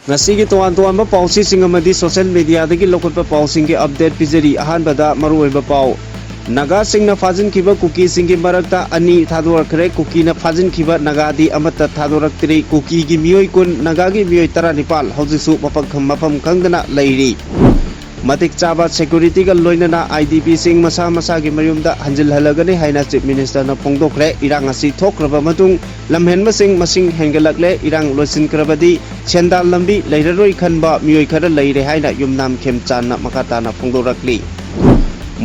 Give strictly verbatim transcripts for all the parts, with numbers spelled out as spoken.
ꯉꯁꯤꯒꯤ ꯇꯣꯉꯥꯟ ꯇꯣꯉꯥꯟꯕ ꯄꯥꯎꯆꯦꯁꯤꯡ ꯑꯃꯗꯤ social mediaꯗꯒꯤ ꯂꯧꯈꯠꯄ ꯄꯥꯎꯁꯤꯡꯒꯤ update ꯄꯤꯖꯔꯤ꯫ ꯑꯍꯥꯟꯕꯗ ꯃꯔꯨꯑꯣꯏꯕ ꯄꯥꯎ꯫ ꯅꯥꯒꯥꯁꯤꯡꯅ ꯐꯥꯖꯤꯟꯈꯤꯕ ꯀꯨꯀꯤꯁꯤꯡꯒꯤ ꯃꯔꯛꯇ ꯑꯅꯤ ꯊꯥꯗꯣꯔꯛꯈ꯭ꯔꯦ꯫ ꯀꯨꯀꯤꯅ ꯐꯥꯖꯤꯟꯈꯤꯕ ꯅꯥꯒꯥꯗꯤ ꯑꯃꯠꯇ ꯊꯥꯗꯣꯔꯛꯇ꯭ꯔꯤ꯫ ꯀꯨꯀꯤꯒꯤ ꯃꯤꯑꯣꯏ ꯀꯨꯟ, ꯅꯥꯒꯥꯒꯤ ꯃꯤꯑꯣꯏ ꯇꯔꯥꯅꯤꯄꯥꯜ ꯍꯧꯖꯤꯛꯁꯨ ꯃꯐꯝ ꯈꯪ-, ꯃꯐꯝ ꯈꯪꯗꯅ ꯂꯩꯔꯤ꯫ ꯃꯇꯤꯛ ꯆꯥꯕ securityꯒ ꯂꯣꯏꯅꯅ IDPꯁꯤꯡ ꯃꯁꯥ ꯃꯁꯥꯒꯤ ꯃꯌꯨꯝꯗ ꯍꯟꯖꯤꯜꯍꯜꯂꯒꯅꯤ ꯍꯥꯏꯅ Chief Ministerꯅ ꯐꯣꯡꯗꯣꯛꯈ꯭ꯔꯦ꯫ ꯏꯔꯥꯡ ꯑꯁꯤ ꯊꯣꯛꯈ꯭ꯔꯕ ꯃꯇꯨꯡ ꯂꯝꯍꯦꯟꯕꯁꯤꯡ ꯃꯁꯤꯡ ꯍꯦꯟꯒꯠꯂꯛꯂꯦ꯫ ꯏꯔꯥꯡ ꯂꯣꯏꯁꯤꯟꯈ꯭ꯔꯕꯗꯤ ꯁꯦꯟꯗꯥꯟ ꯂꯝꯕꯤ ꯂꯩꯔꯔꯣꯏ ꯈꯟꯕ ꯃꯤꯑꯣꯏ ꯈꯔ ꯂꯩꯔꯦ ꯍꯥꯏꯅ ꯌꯨꯝꯅꯥꯝ ꯈꯦꯝꯆꯥꯟꯅ ꯃꯈꯥ ꯇꯥꯅ ꯐꯣꯡꯗꯣꯔꯛꯂꯤ꯫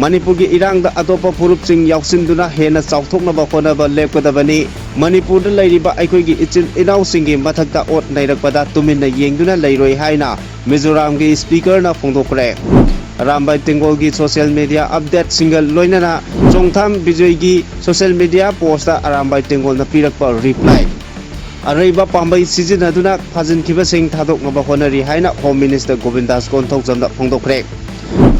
ꯃꯅꯤꯄꯨꯔꯒꯤ ꯏꯔꯥꯡꯗ ꯑꯇꯣꯞꯄ ꯐꯨꯔꯨꯞꯁꯤꯡ ꯌꯥꯎꯁꯤꯟꯗꯨꯅ ꯍꯦꯟꯅ ꯆꯥꯎꯊꯣꯛꯅꯕ ꯍꯣꯠꯅꯕ ꯂꯦꯞꯀꯗꯕꯅꯤ꯫ ꯃꯅꯤꯄꯨꯔꯗ ꯂꯩꯔꯤꯕ ꯑꯩꯈꯣꯏꯒꯤ ꯏꯆꯤꯜ ꯏꯅꯥꯎꯁꯤꯡꯒꯤ ꯃꯊꯛꯇ ꯑꯣꯠ ꯅꯩꯔꯛꯄꯗ ꯇꯨꯃꯤꯟꯅ ꯌꯦꯡꯗꯨꯅ ꯂꯩꯔꯣꯏ ꯍꯥꯏꯅ ꯃꯤꯖꯣꯔꯥꯝꯒꯤ Speakerꯅ ꯐꯣꯡꯗꯣꯛꯈ꯭ꯔꯦ꯫ ꯑꯔꯥꯝꯕꯥꯏ ꯇꯦꯡꯒꯣꯜꯒꯤ social media updateꯁꯤꯡꯒ ꯂꯣꯏꯅꯅ ꯆꯣꯡꯊꯥꯝ ꯕꯤꯖꯣꯏꯒꯤ social media postꯇ ꯑꯔꯥꯝꯕꯥꯏ ꯇꯦꯡꯒꯣꯜꯅ ꯄꯤꯔꯛꯄ reply꯫ ꯑꯔꯩꯕ ꯄꯥꯝꯕꯩ ꯁꯤꯖꯤꯟꯅꯗꯨꯅ ꯐꯥꯖꯤꯟꯈꯤꯕꯁꯤꯡ ꯊꯥꯗꯣꯛꯅꯕ ꯍꯣꯠꯅꯔꯤ ꯍꯥꯏꯅ Home Minister ꯒꯣꯕꯤꯟꯗꯥꯁ ꯀꯣꯟꯊꯧꯖꯝꯅ ꯐꯣꯡꯗꯣꯛꯈ꯭ꯔꯦ꯫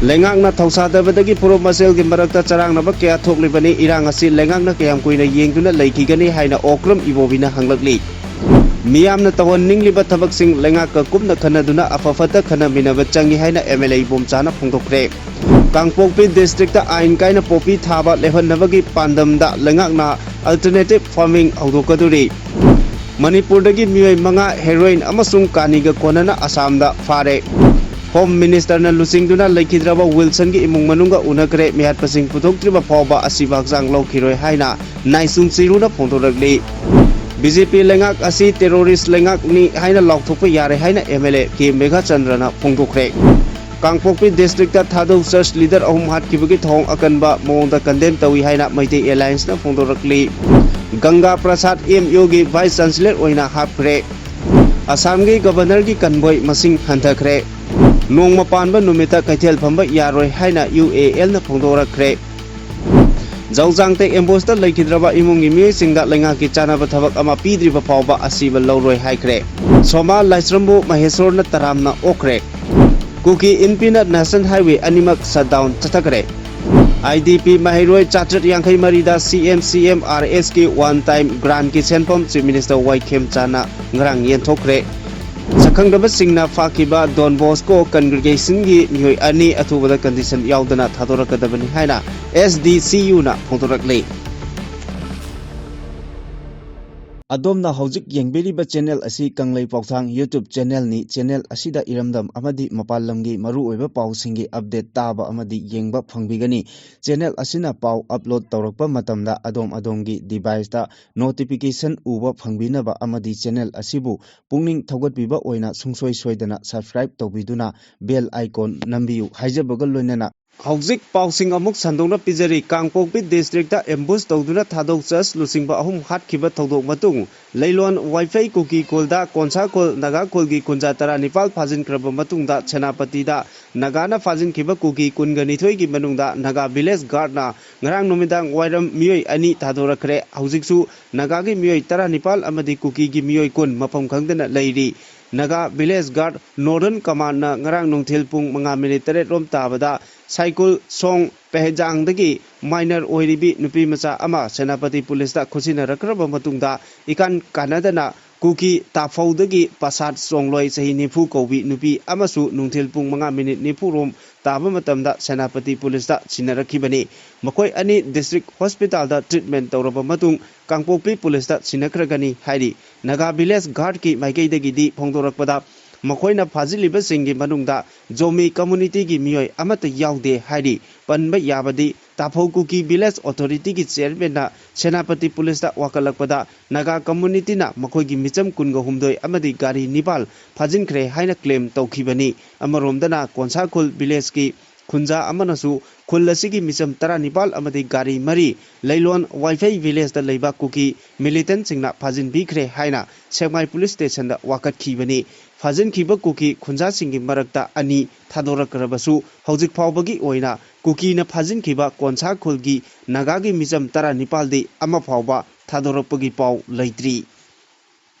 ꯂꯩꯉꯥꯛꯅ ꯊꯧꯁꯥꯗꯕꯗꯒꯤ ꯐꯨꯔꯨꯞ ꯃꯁꯦꯜꯒꯤ ꯃꯔꯛꯇ ꯆꯔꯥꯡꯅꯕ ꯀꯌꯥ ꯊꯣꯛꯂꯤꯕꯅꯤ꯫ ꯏꯔꯥꯡ ꯑꯁꯤ ꯂꯩꯉꯥꯛꯅ ꯀꯌꯥꯝ ꯀꯨꯏꯅ ꯌꯦꯡꯗꯨꯅ ꯂꯩꯈꯤꯒꯅꯤ ꯍꯥꯏꯅ ꯑꯣꯀ꯭ꯔꯝ ꯏꯕꯣꯕꯤꯅ ꯍꯪꯂꯛꯂꯤ꯫ ꯃꯤꯌꯥꯝꯅ ꯇꯧꯍꯟꯅꯤꯡꯂꯤꯕ ꯊꯕꯛꯁꯤꯡ ꯂꯩꯉꯥꯛꯀ ꯀꯨꯞꯅ ꯈꯟꯅꯗꯨꯅ ꯑꯐ ꯐꯠꯇ ꯈꯟꯅꯃꯤꯟꯅꯕ ꯆꯪꯏ ꯍꯥꯏꯅ MLA ꯏꯕꯣꯝꯆꯥꯅ ꯐꯣꯡꯗꯣꯛꯈ꯭ꯔꯦ꯫ ꯀꯥꯡꯄꯣꯛꯄꯤ districtꯇ ꯑꯥꯏꯟ ꯀꯥꯏꯅ ꯄꯣꯄꯤ ꯊꯥꯕ ꯂꯦꯞꯍꯟꯅꯕꯒꯤ ꯄꯥꯟꯗꯝꯗ ꯂꯩꯉꯥꯛꯅ alternative farming ꯍꯧꯗꯣꯛꯀꯗꯧꯔꯤ꯫ ꯃꯅꯤꯄꯨꯔꯗꯒꯤ ꯃꯤꯑꯣꯏ ꯃꯉꯥ heroin ꯑꯃꯁꯨꯡ ꯀꯥꯅꯤꯒ ꯀꯣꯟꯅꯅ ꯑꯁꯥꯝꯗ ꯐꯥꯔꯦ꯫ Home Ministerꯅ ꯂꯨꯆꯤꯡꯗꯨꯅ ꯂꯩꯈꯤꯗ꯭ꯔꯕ ꯋꯤꯜꯁꯟꯒꯤ ꯏꯃꯨꯡ ꯃꯅꯨꯡꯒ ꯎꯅꯈ꯭ꯔꯦ꯫ ꯃꯤꯍꯥꯠꯄꯁꯤꯡ ꯄꯨꯊꯣꯛꯇ꯭ꯔꯤꯕ ꯐꯥꯎꯕ ꯑꯁꯤꯕ ꯍꯛꯆꯥꯡ ꯂꯧꯈꯤꯔꯣꯏ ꯍꯥꯏꯅ ꯅꯥꯏꯁꯨꯟ ꯆꯤꯔꯨꯅ ꯐꯣꯡꯗꯣꯔꯛꯂꯤ꯫ BJP ꯂꯩꯉꯥꯛ ꯑꯁꯤ terrorist ꯂꯩꯉꯥꯛꯅꯤ ꯍꯥꯏꯅ ꯂꯥꯎꯊꯣꯛꯄ ꯌꯥꯔꯦ ꯍꯥꯏꯅ MLA ꯀꯦ ꯃꯦꯘꯥꯆꯟꯗ꯭ꯔꯅ ꯐꯣꯡꯗꯣꯛꯈ꯭ꯔꯦ꯫ ꯀꯥꯡꯄꯣꯛꯄꯤ districtꯇ ꯊꯥꯗꯧ church leader ꯑꯍꯨꯝ ꯍꯥꯠꯈꯤꯕꯒꯤ ꯊꯧꯑꯣꯡ ꯑꯀꯟꯕ ꯃꯑꯣꯡꯗ condemn ꯇꯧꯏ ꯍꯥꯏꯅ ꯃꯩꯇꯩ Allianceꯅ ꯐꯣꯡꯗꯣꯔꯛꯂꯤ꯫ ꯒꯪꯒꯥ ꯄ꯭ꯔꯁꯥꯗ MUꯒꯤ Vice Chancellor ꯑꯣꯏꯅ ꯍꯥꯞꯈ꯭ꯔꯦ꯫ ꯑꯁꯥꯝꯒꯤ Governorꯒꯤ ꯀꯟꯚꯣꯏ ꯃꯁꯤꯡ ꯍꯟꯊꯈ꯭ꯔꯦ꯫ ꯅꯣꯡꯃ ꯄꯥꯟꯕ ꯅꯨꯃꯤꯠꯇ ꯀꯩꯊꯦꯜ ꯐꯝꯕ ꯌꯥꯔꯣꯏ ꯍꯥꯏꯅ UALꯅ ꯐꯣꯡꯗꯣꯔꯛꯈ꯭ꯔꯦ꯫ ꯖꯧꯖꯥꯡꯇ ambushtꯇ ꯂꯩꯈꯤꯗ꯭ꯔꯕ ꯏꯃꯨꯡꯒꯤ ꯃꯤꯑꯣꯏꯁꯤꯡꯗ ꯂꯩꯉꯥꯛꯀꯤ ꯆꯥꯅꯕ ꯊꯕꯛ ꯑꯃ ꯄꯤꯗ꯭ꯔꯤꯕ ꯐꯥꯎꯕ ꯑꯁꯤꯕ ꯂꯧꯔꯣꯏ ꯍꯥꯏꯈ꯭ꯔꯦ꯫ ꯁꯣꯃꯥ ꯂꯥꯏꯁ꯭ꯔꯝꯕꯨ ꯃꯍꯦꯁꯣꯔꯅ ꯇꯔꯥꯝꯅ ꯑꯣꯛꯈ꯭ꯔꯦ꯫ ꯀꯨꯀꯤ ꯏꯟꯄꯤꯅ National Highway ꯑꯅꯤꯃꯛ shutdown ꯆꯠꯊꯈ꯭ꯔꯦ꯫ IDP ꯃꯍꯩꯔꯣꯏ ꯆꯥꯇ꯭ꯔꯦꯠ ꯌꯥꯡꯈꯩ ꯃꯔꯤꯗ CM CMRSꯀꯤ one time grantꯀꯤ ꯁꯦꯟꯐꯝ Chief Minister ꯋꯥꯏ ꯈꯦꯝꯆꯥꯟꯅ ꯉꯔꯥꯡ ꯌꯦꯟꯊꯣꯛꯈ꯭ꯔꯦ꯫ ꯁꯛꯈꯪꯗꯕꯁꯤꯡꯅ ꯐꯥꯈꯤꯕ ꯗꯣꯟ ꯕꯣꯁꯀꯣ ꯀꯟꯒ꯭ꯔꯤꯒꯦꯁꯟꯒꯤ ꯃꯤꯑꯣꯏ ꯑꯅꯤ ꯑꯊꯨꯕꯗ ꯀꯟꯗꯤꯁꯟ ꯌꯥꯎꯗꯅ ꯊꯥꯗꯣꯔꯛꯀꯗꯕꯅꯤ ꯍꯥꯏꯅ ꯑꯦꯁ ꯗꯤ ꯁꯤ ꯌꯨꯅ ꯐꯣꯡꯗꯣꯔꯛꯂꯤ꯫ ꯑꯗꯣꯝꯅ ꯍꯧꯖꯤꯛ ꯌꯦꯡꯕꯤꯔꯤꯕ ꯆꯦꯅꯦꯜ ꯑꯁꯤ ꯀꯪꯂꯩ ꯄꯥꯎꯊꯥꯡ YouTube ꯆꯦꯅꯦꯜꯅꯤ꯫ ꯆꯦꯅꯦꯜ ꯑꯁꯤꯗ ꯏꯔꯝꯗꯝ ꯑꯃꯗꯤ ꯃꯄꯥꯟ ꯂꯝꯒꯤ ꯃꯔꯨꯑꯣꯏꯕ ꯄꯥꯎꯁꯤꯡꯒꯤ ꯑꯞꯗꯦꯠ ꯇꯥꯕ ꯑꯃꯗꯤ ꯌꯦꯡꯕ ꯐꯪꯕꯤꯒꯅꯤ꯫ ꯆꯦꯅꯦꯜ ꯑꯁꯤꯅ ꯄꯥꯎ ꯑꯞꯂꯣꯗ ꯇꯧꯔꯛꯄ ꯃꯇꯝꯗ ꯑꯗꯣꯝ ꯑꯗꯣꯝꯒꯤ ꯗꯤꯚꯥꯏꯁꯇ ꯅꯣꯇꯤꯐꯤꯀꯦꯁꯟ ꯎꯕ ꯐꯪꯕꯤꯅꯕ ꯑꯃꯗꯤ ꯆꯦꯅꯦꯜ ꯑꯁꯤꯕꯨ ꯄꯨꯛꯅꯤꯡ ꯊꯧꯒꯠꯄꯤꯕ ꯑꯣꯏꯅ ꯁꯨꯡꯁꯣꯏ ꯁꯣꯏꯗꯅ ꯁꯕꯁꯀ꯭ꯔꯥꯏꯕ ꯇꯧꯕꯤꯗꯨꯅ ꯕꯦꯜ ꯑꯥꯏꯀꯣꯟ ꯅꯝꯕꯤꯌꯨ ꯍꯥꯏꯖꯕꯒ ꯂꯣꯏꯅꯅ ꯍꯧꯖꯤꯛ ꯄꯥꯎꯁꯤꯡ ꯑꯃꯨꯛ ꯁꯟꯗꯣꯛꯅ ꯄꯤꯖꯔꯤ꯫ ꯀꯥꯡꯄꯣꯛꯄꯤ ꯗꯤꯁꯇ꯭ꯔꯤꯛꯇ ꯑꯦꯝꯕꯨꯁ ꯇꯧꯗꯨꯅ ꯊꯥꯗꯣꯛ ꯆꯔꯆ ꯂꯨꯆꯤꯡꯕ ꯑꯍꯨꯝ ꯍꯥꯠꯈꯤꯕ ꯊꯧꯗꯣꯛ ꯃꯇꯨꯡ ꯂꯩꯂꯣꯟ ꯋꯥꯏꯐꯩ ꯀꯨꯀꯤ ꯈꯨꯜꯗ ꯀꯣꯟꯁꯥ ꯈꯨꯜ ꯅꯥꯒꯥ ꯈꯨꯜꯒꯤ ꯀꯨꯟꯖꯥ ꯇꯔꯥꯅꯤꯄꯥꯜ ꯐꯥꯖꯤꯟꯈ꯭ꯔꯕ ꯃꯇꯨꯡꯗ ꯁꯦꯅꯥꯄꯇꯤꯗ ꯅꯥꯒꯥꯅ ꯐꯥꯖꯤꯟꯈꯤꯕ ꯀꯨꯀꯤ ꯀꯨꯟꯒ ꯅꯤꯊꯣꯏꯒꯤ ꯃꯅꯨꯡꯗ ꯅꯥꯒꯥ ꯚꯤꯂꯦꯖ ꯒꯥꯔꯗꯅ ꯉꯔꯥꯡ ꯅꯨꯃꯤꯗꯥꯡ ꯋꯥꯏꯔꯝ ꯃꯤꯑꯣꯏ ꯑꯅꯤ ꯊꯥꯗꯣꯔꯛꯈ꯭ꯔꯦ꯫ ꯍꯧꯖꯤꯛꯁꯨ ꯅꯥꯒꯥꯒꯤ ꯃꯤꯑꯣꯏ ꯇꯔꯥꯅꯤꯄꯥꯜ ꯑꯃꯗꯤ ꯀꯨꯀꯤꯒꯤ ꯃꯤꯑꯣꯏ ꯀꯨꯟ ꯃꯐꯝ ꯈꯪꯗꯅ ꯂꯩꯔꯤ꯫ ꯅꯥꯒꯥ ꯚꯤꯂꯦꯖ ꯒꯥꯔꯗ ꯅꯣꯔꯗꯔꯟ ꯀꯃꯥꯟꯗꯅ ꯉꯔꯥꯡ ꯅꯨꯡꯊꯤꯜ ꯄꯨꯡ ꯃꯉꯥ ꯃꯤꯅꯤꯠ ꯇꯔꯦꯠ ꯔꯣꯝ ꯇꯥꯕꯗ ꯁꯥꯏꯀꯨꯜ ꯁꯣꯡ ꯄꯦꯍꯦꯖꯥꯡꯗꯒꯤ ꯃꯥꯏꯅꯔ ꯑꯣꯏꯔꯤꯕꯤ ꯅꯨꯄꯤ ꯃꯆꯥ ꯑꯃ ꯁꯦꯅꯥꯄꯇꯤ ꯄꯨꯂꯤꯁꯇ ꯈꯨꯠꯁꯤꯟꯅꯔꯛꯈ꯭ꯔꯕ ꯃꯇꯨꯡꯗ ꯏꯀꯥꯟ ꯀꯥꯟꯅꯗꯅ ꯀꯨꯀꯤ ꯇꯥꯐꯧꯗꯒꯤ ꯄꯁꯥꯠ ꯆꯣꯡꯂꯣꯏ ꯆꯍꯤ ꯅꯤꯐꯨ ꯀꯧꯕꯤ ꯅꯨꯄꯤ ꯑꯃꯁꯨ ꯅꯨꯡꯊꯤꯜ ꯄꯨꯡ ꯃꯉꯥ ꯃꯤꯅꯤꯠ ꯅꯤꯐꯨ ꯔꯣꯝ ꯇꯥꯕ ꯃꯇꯝꯗ ꯁꯦꯅꯥꯄꯇꯤ ꯄꯨꯂꯤꯁꯇ ꯁꯤꯟꯅꯔꯛꯈꯤꯕꯅꯤ꯫ ꯃꯈꯣꯏ ꯑꯅꯤ ꯗꯤꯁꯇ꯭ꯔꯤꯛ ꯍꯣꯁꯄꯤꯇꯥꯜꯗ ꯇ꯭ꯔꯤꯠꯃꯦꯟ ꯇꯧꯔꯕ ꯃꯇꯨꯡ ꯀꯥꯡꯄꯣꯛꯄꯤ ꯄꯨꯂꯤꯁꯇ ꯁꯤꯟꯅꯈ꯭ꯔꯒꯅꯤ ꯍꯥꯏꯔꯤ꯫ ꯅꯥꯒꯥ ꯚꯤꯂꯦꯖ ꯒꯥꯔꯗꯀꯤ ꯃꯥꯏꯀꯩꯗꯒꯤꯗꯤ ꯐꯣꯡꯗꯣꯔꯛꯄꯗ ꯃꯈꯣꯏꯅ ꯐꯥꯖꯤꯜꯂꯤꯕꯁꯤꯡꯒꯤ ꯃꯅꯨꯡꯗ ꯖꯣꯃꯤ ꯀꯝꯃꯨꯅꯤꯇꯤꯒꯤ ꯃꯤꯑꯣꯏ ꯑꯃꯠꯇ ꯌꯥꯎꯗꯦ ꯍꯥꯏꯔꯤ꯫ ꯄꯟꯕ ꯌꯥꯕꯗꯤ ꯇꯥꯐꯧ ꯀꯨꯀꯤ ꯚꯤꯂꯦꯖ ꯑꯣꯊꯣꯔꯤꯇꯤꯒꯤ ꯆꯤꯌꯔꯃꯦꯟꯅ ꯁꯦꯅꯥꯄꯇꯤ ꯄꯨꯂꯤꯁꯇ ꯋꯥꯀꯠꯂꯛꯄꯗ ꯅꯥꯒꯥ ꯀꯝꯃꯨꯅꯤꯇꯤꯅ ꯃꯈꯣꯏꯒꯤ ꯃꯤꯆꯝ ꯀꯨꯟꯒ ꯍꯨꯝꯗꯣꯏ ꯑꯃꯗꯤ ꯒꯥꯔꯤ ꯅꯤꯄꯥꯜ ꯐꯥꯖꯤꯟꯈ꯭ꯔꯦ ꯍꯥꯏꯅ ꯀ꯭ꯂꯦꯝ ꯇꯧꯈꯤꯕꯅꯤ꯫ ꯑꯃꯔꯣꯝꯗꯅ ꯀꯣꯟꯁꯥꯈꯨꯜ ꯚꯤꯂꯦꯖꯀꯤ ꯈꯨꯟꯖꯥ ꯑꯃꯅꯁꯨ ꯈꯨꯜ ꯑꯁꯤꯒꯤ ꯃꯤꯆꯝ ꯇꯔꯥꯅꯤꯄꯥꯜ ꯑꯃꯗꯤ ꯒꯥꯔꯤ ꯃꯔꯤ ꯂꯩꯂꯣꯟ ꯋꯥꯏꯐꯩ ꯚꯤꯂꯦꯖꯇ ꯂꯩꯕ ꯀꯨꯀꯤ ꯃꯤꯂꯤꯇꯦꯟꯁꯤꯡꯅ ꯐꯥꯖꯤꯟꯕꯤꯈ꯭ꯔꯦ ꯍꯥꯏꯅ ꯁꯦꯛꯃꯥꯏ ꯄꯨꯂꯤꯁ ꯁ꯭ꯇꯦꯁꯟꯗ ꯋꯥꯀꯠꯈꯤꯕꯅꯤ꯫ ꯐꯥꯖꯤꯟꯈꯤꯕ ꯀꯨꯀꯤ ꯈꯨꯟꯖꯥꯁꯤꯡꯒꯤ ꯃꯔꯛꯇ ꯑꯅꯤ ꯊꯥꯗꯣꯔꯛꯈ꯭ꯔꯕꯁꯨ ꯍꯧꯖꯤꯛ ꯐꯥꯎꯕꯒꯤ ꯑꯣꯏꯅ ꯀꯨꯀꯤꯅ ꯐꯥꯖꯤꯟꯈꯤꯕ ꯀꯣꯟꯁꯥ ꯈꯨꯜꯒꯤ ꯅꯥꯒꯥꯒꯤ ꯃꯤꯆꯝ ꯇꯔꯥꯅꯤꯄꯥꯜꯗꯤ ꯑꯃ ꯐꯥꯎꯕ ꯊꯥꯗꯣꯔꯛꯄꯒꯤ ꯄꯥꯎ ꯂꯩꯇ꯭ꯔꯤ꯫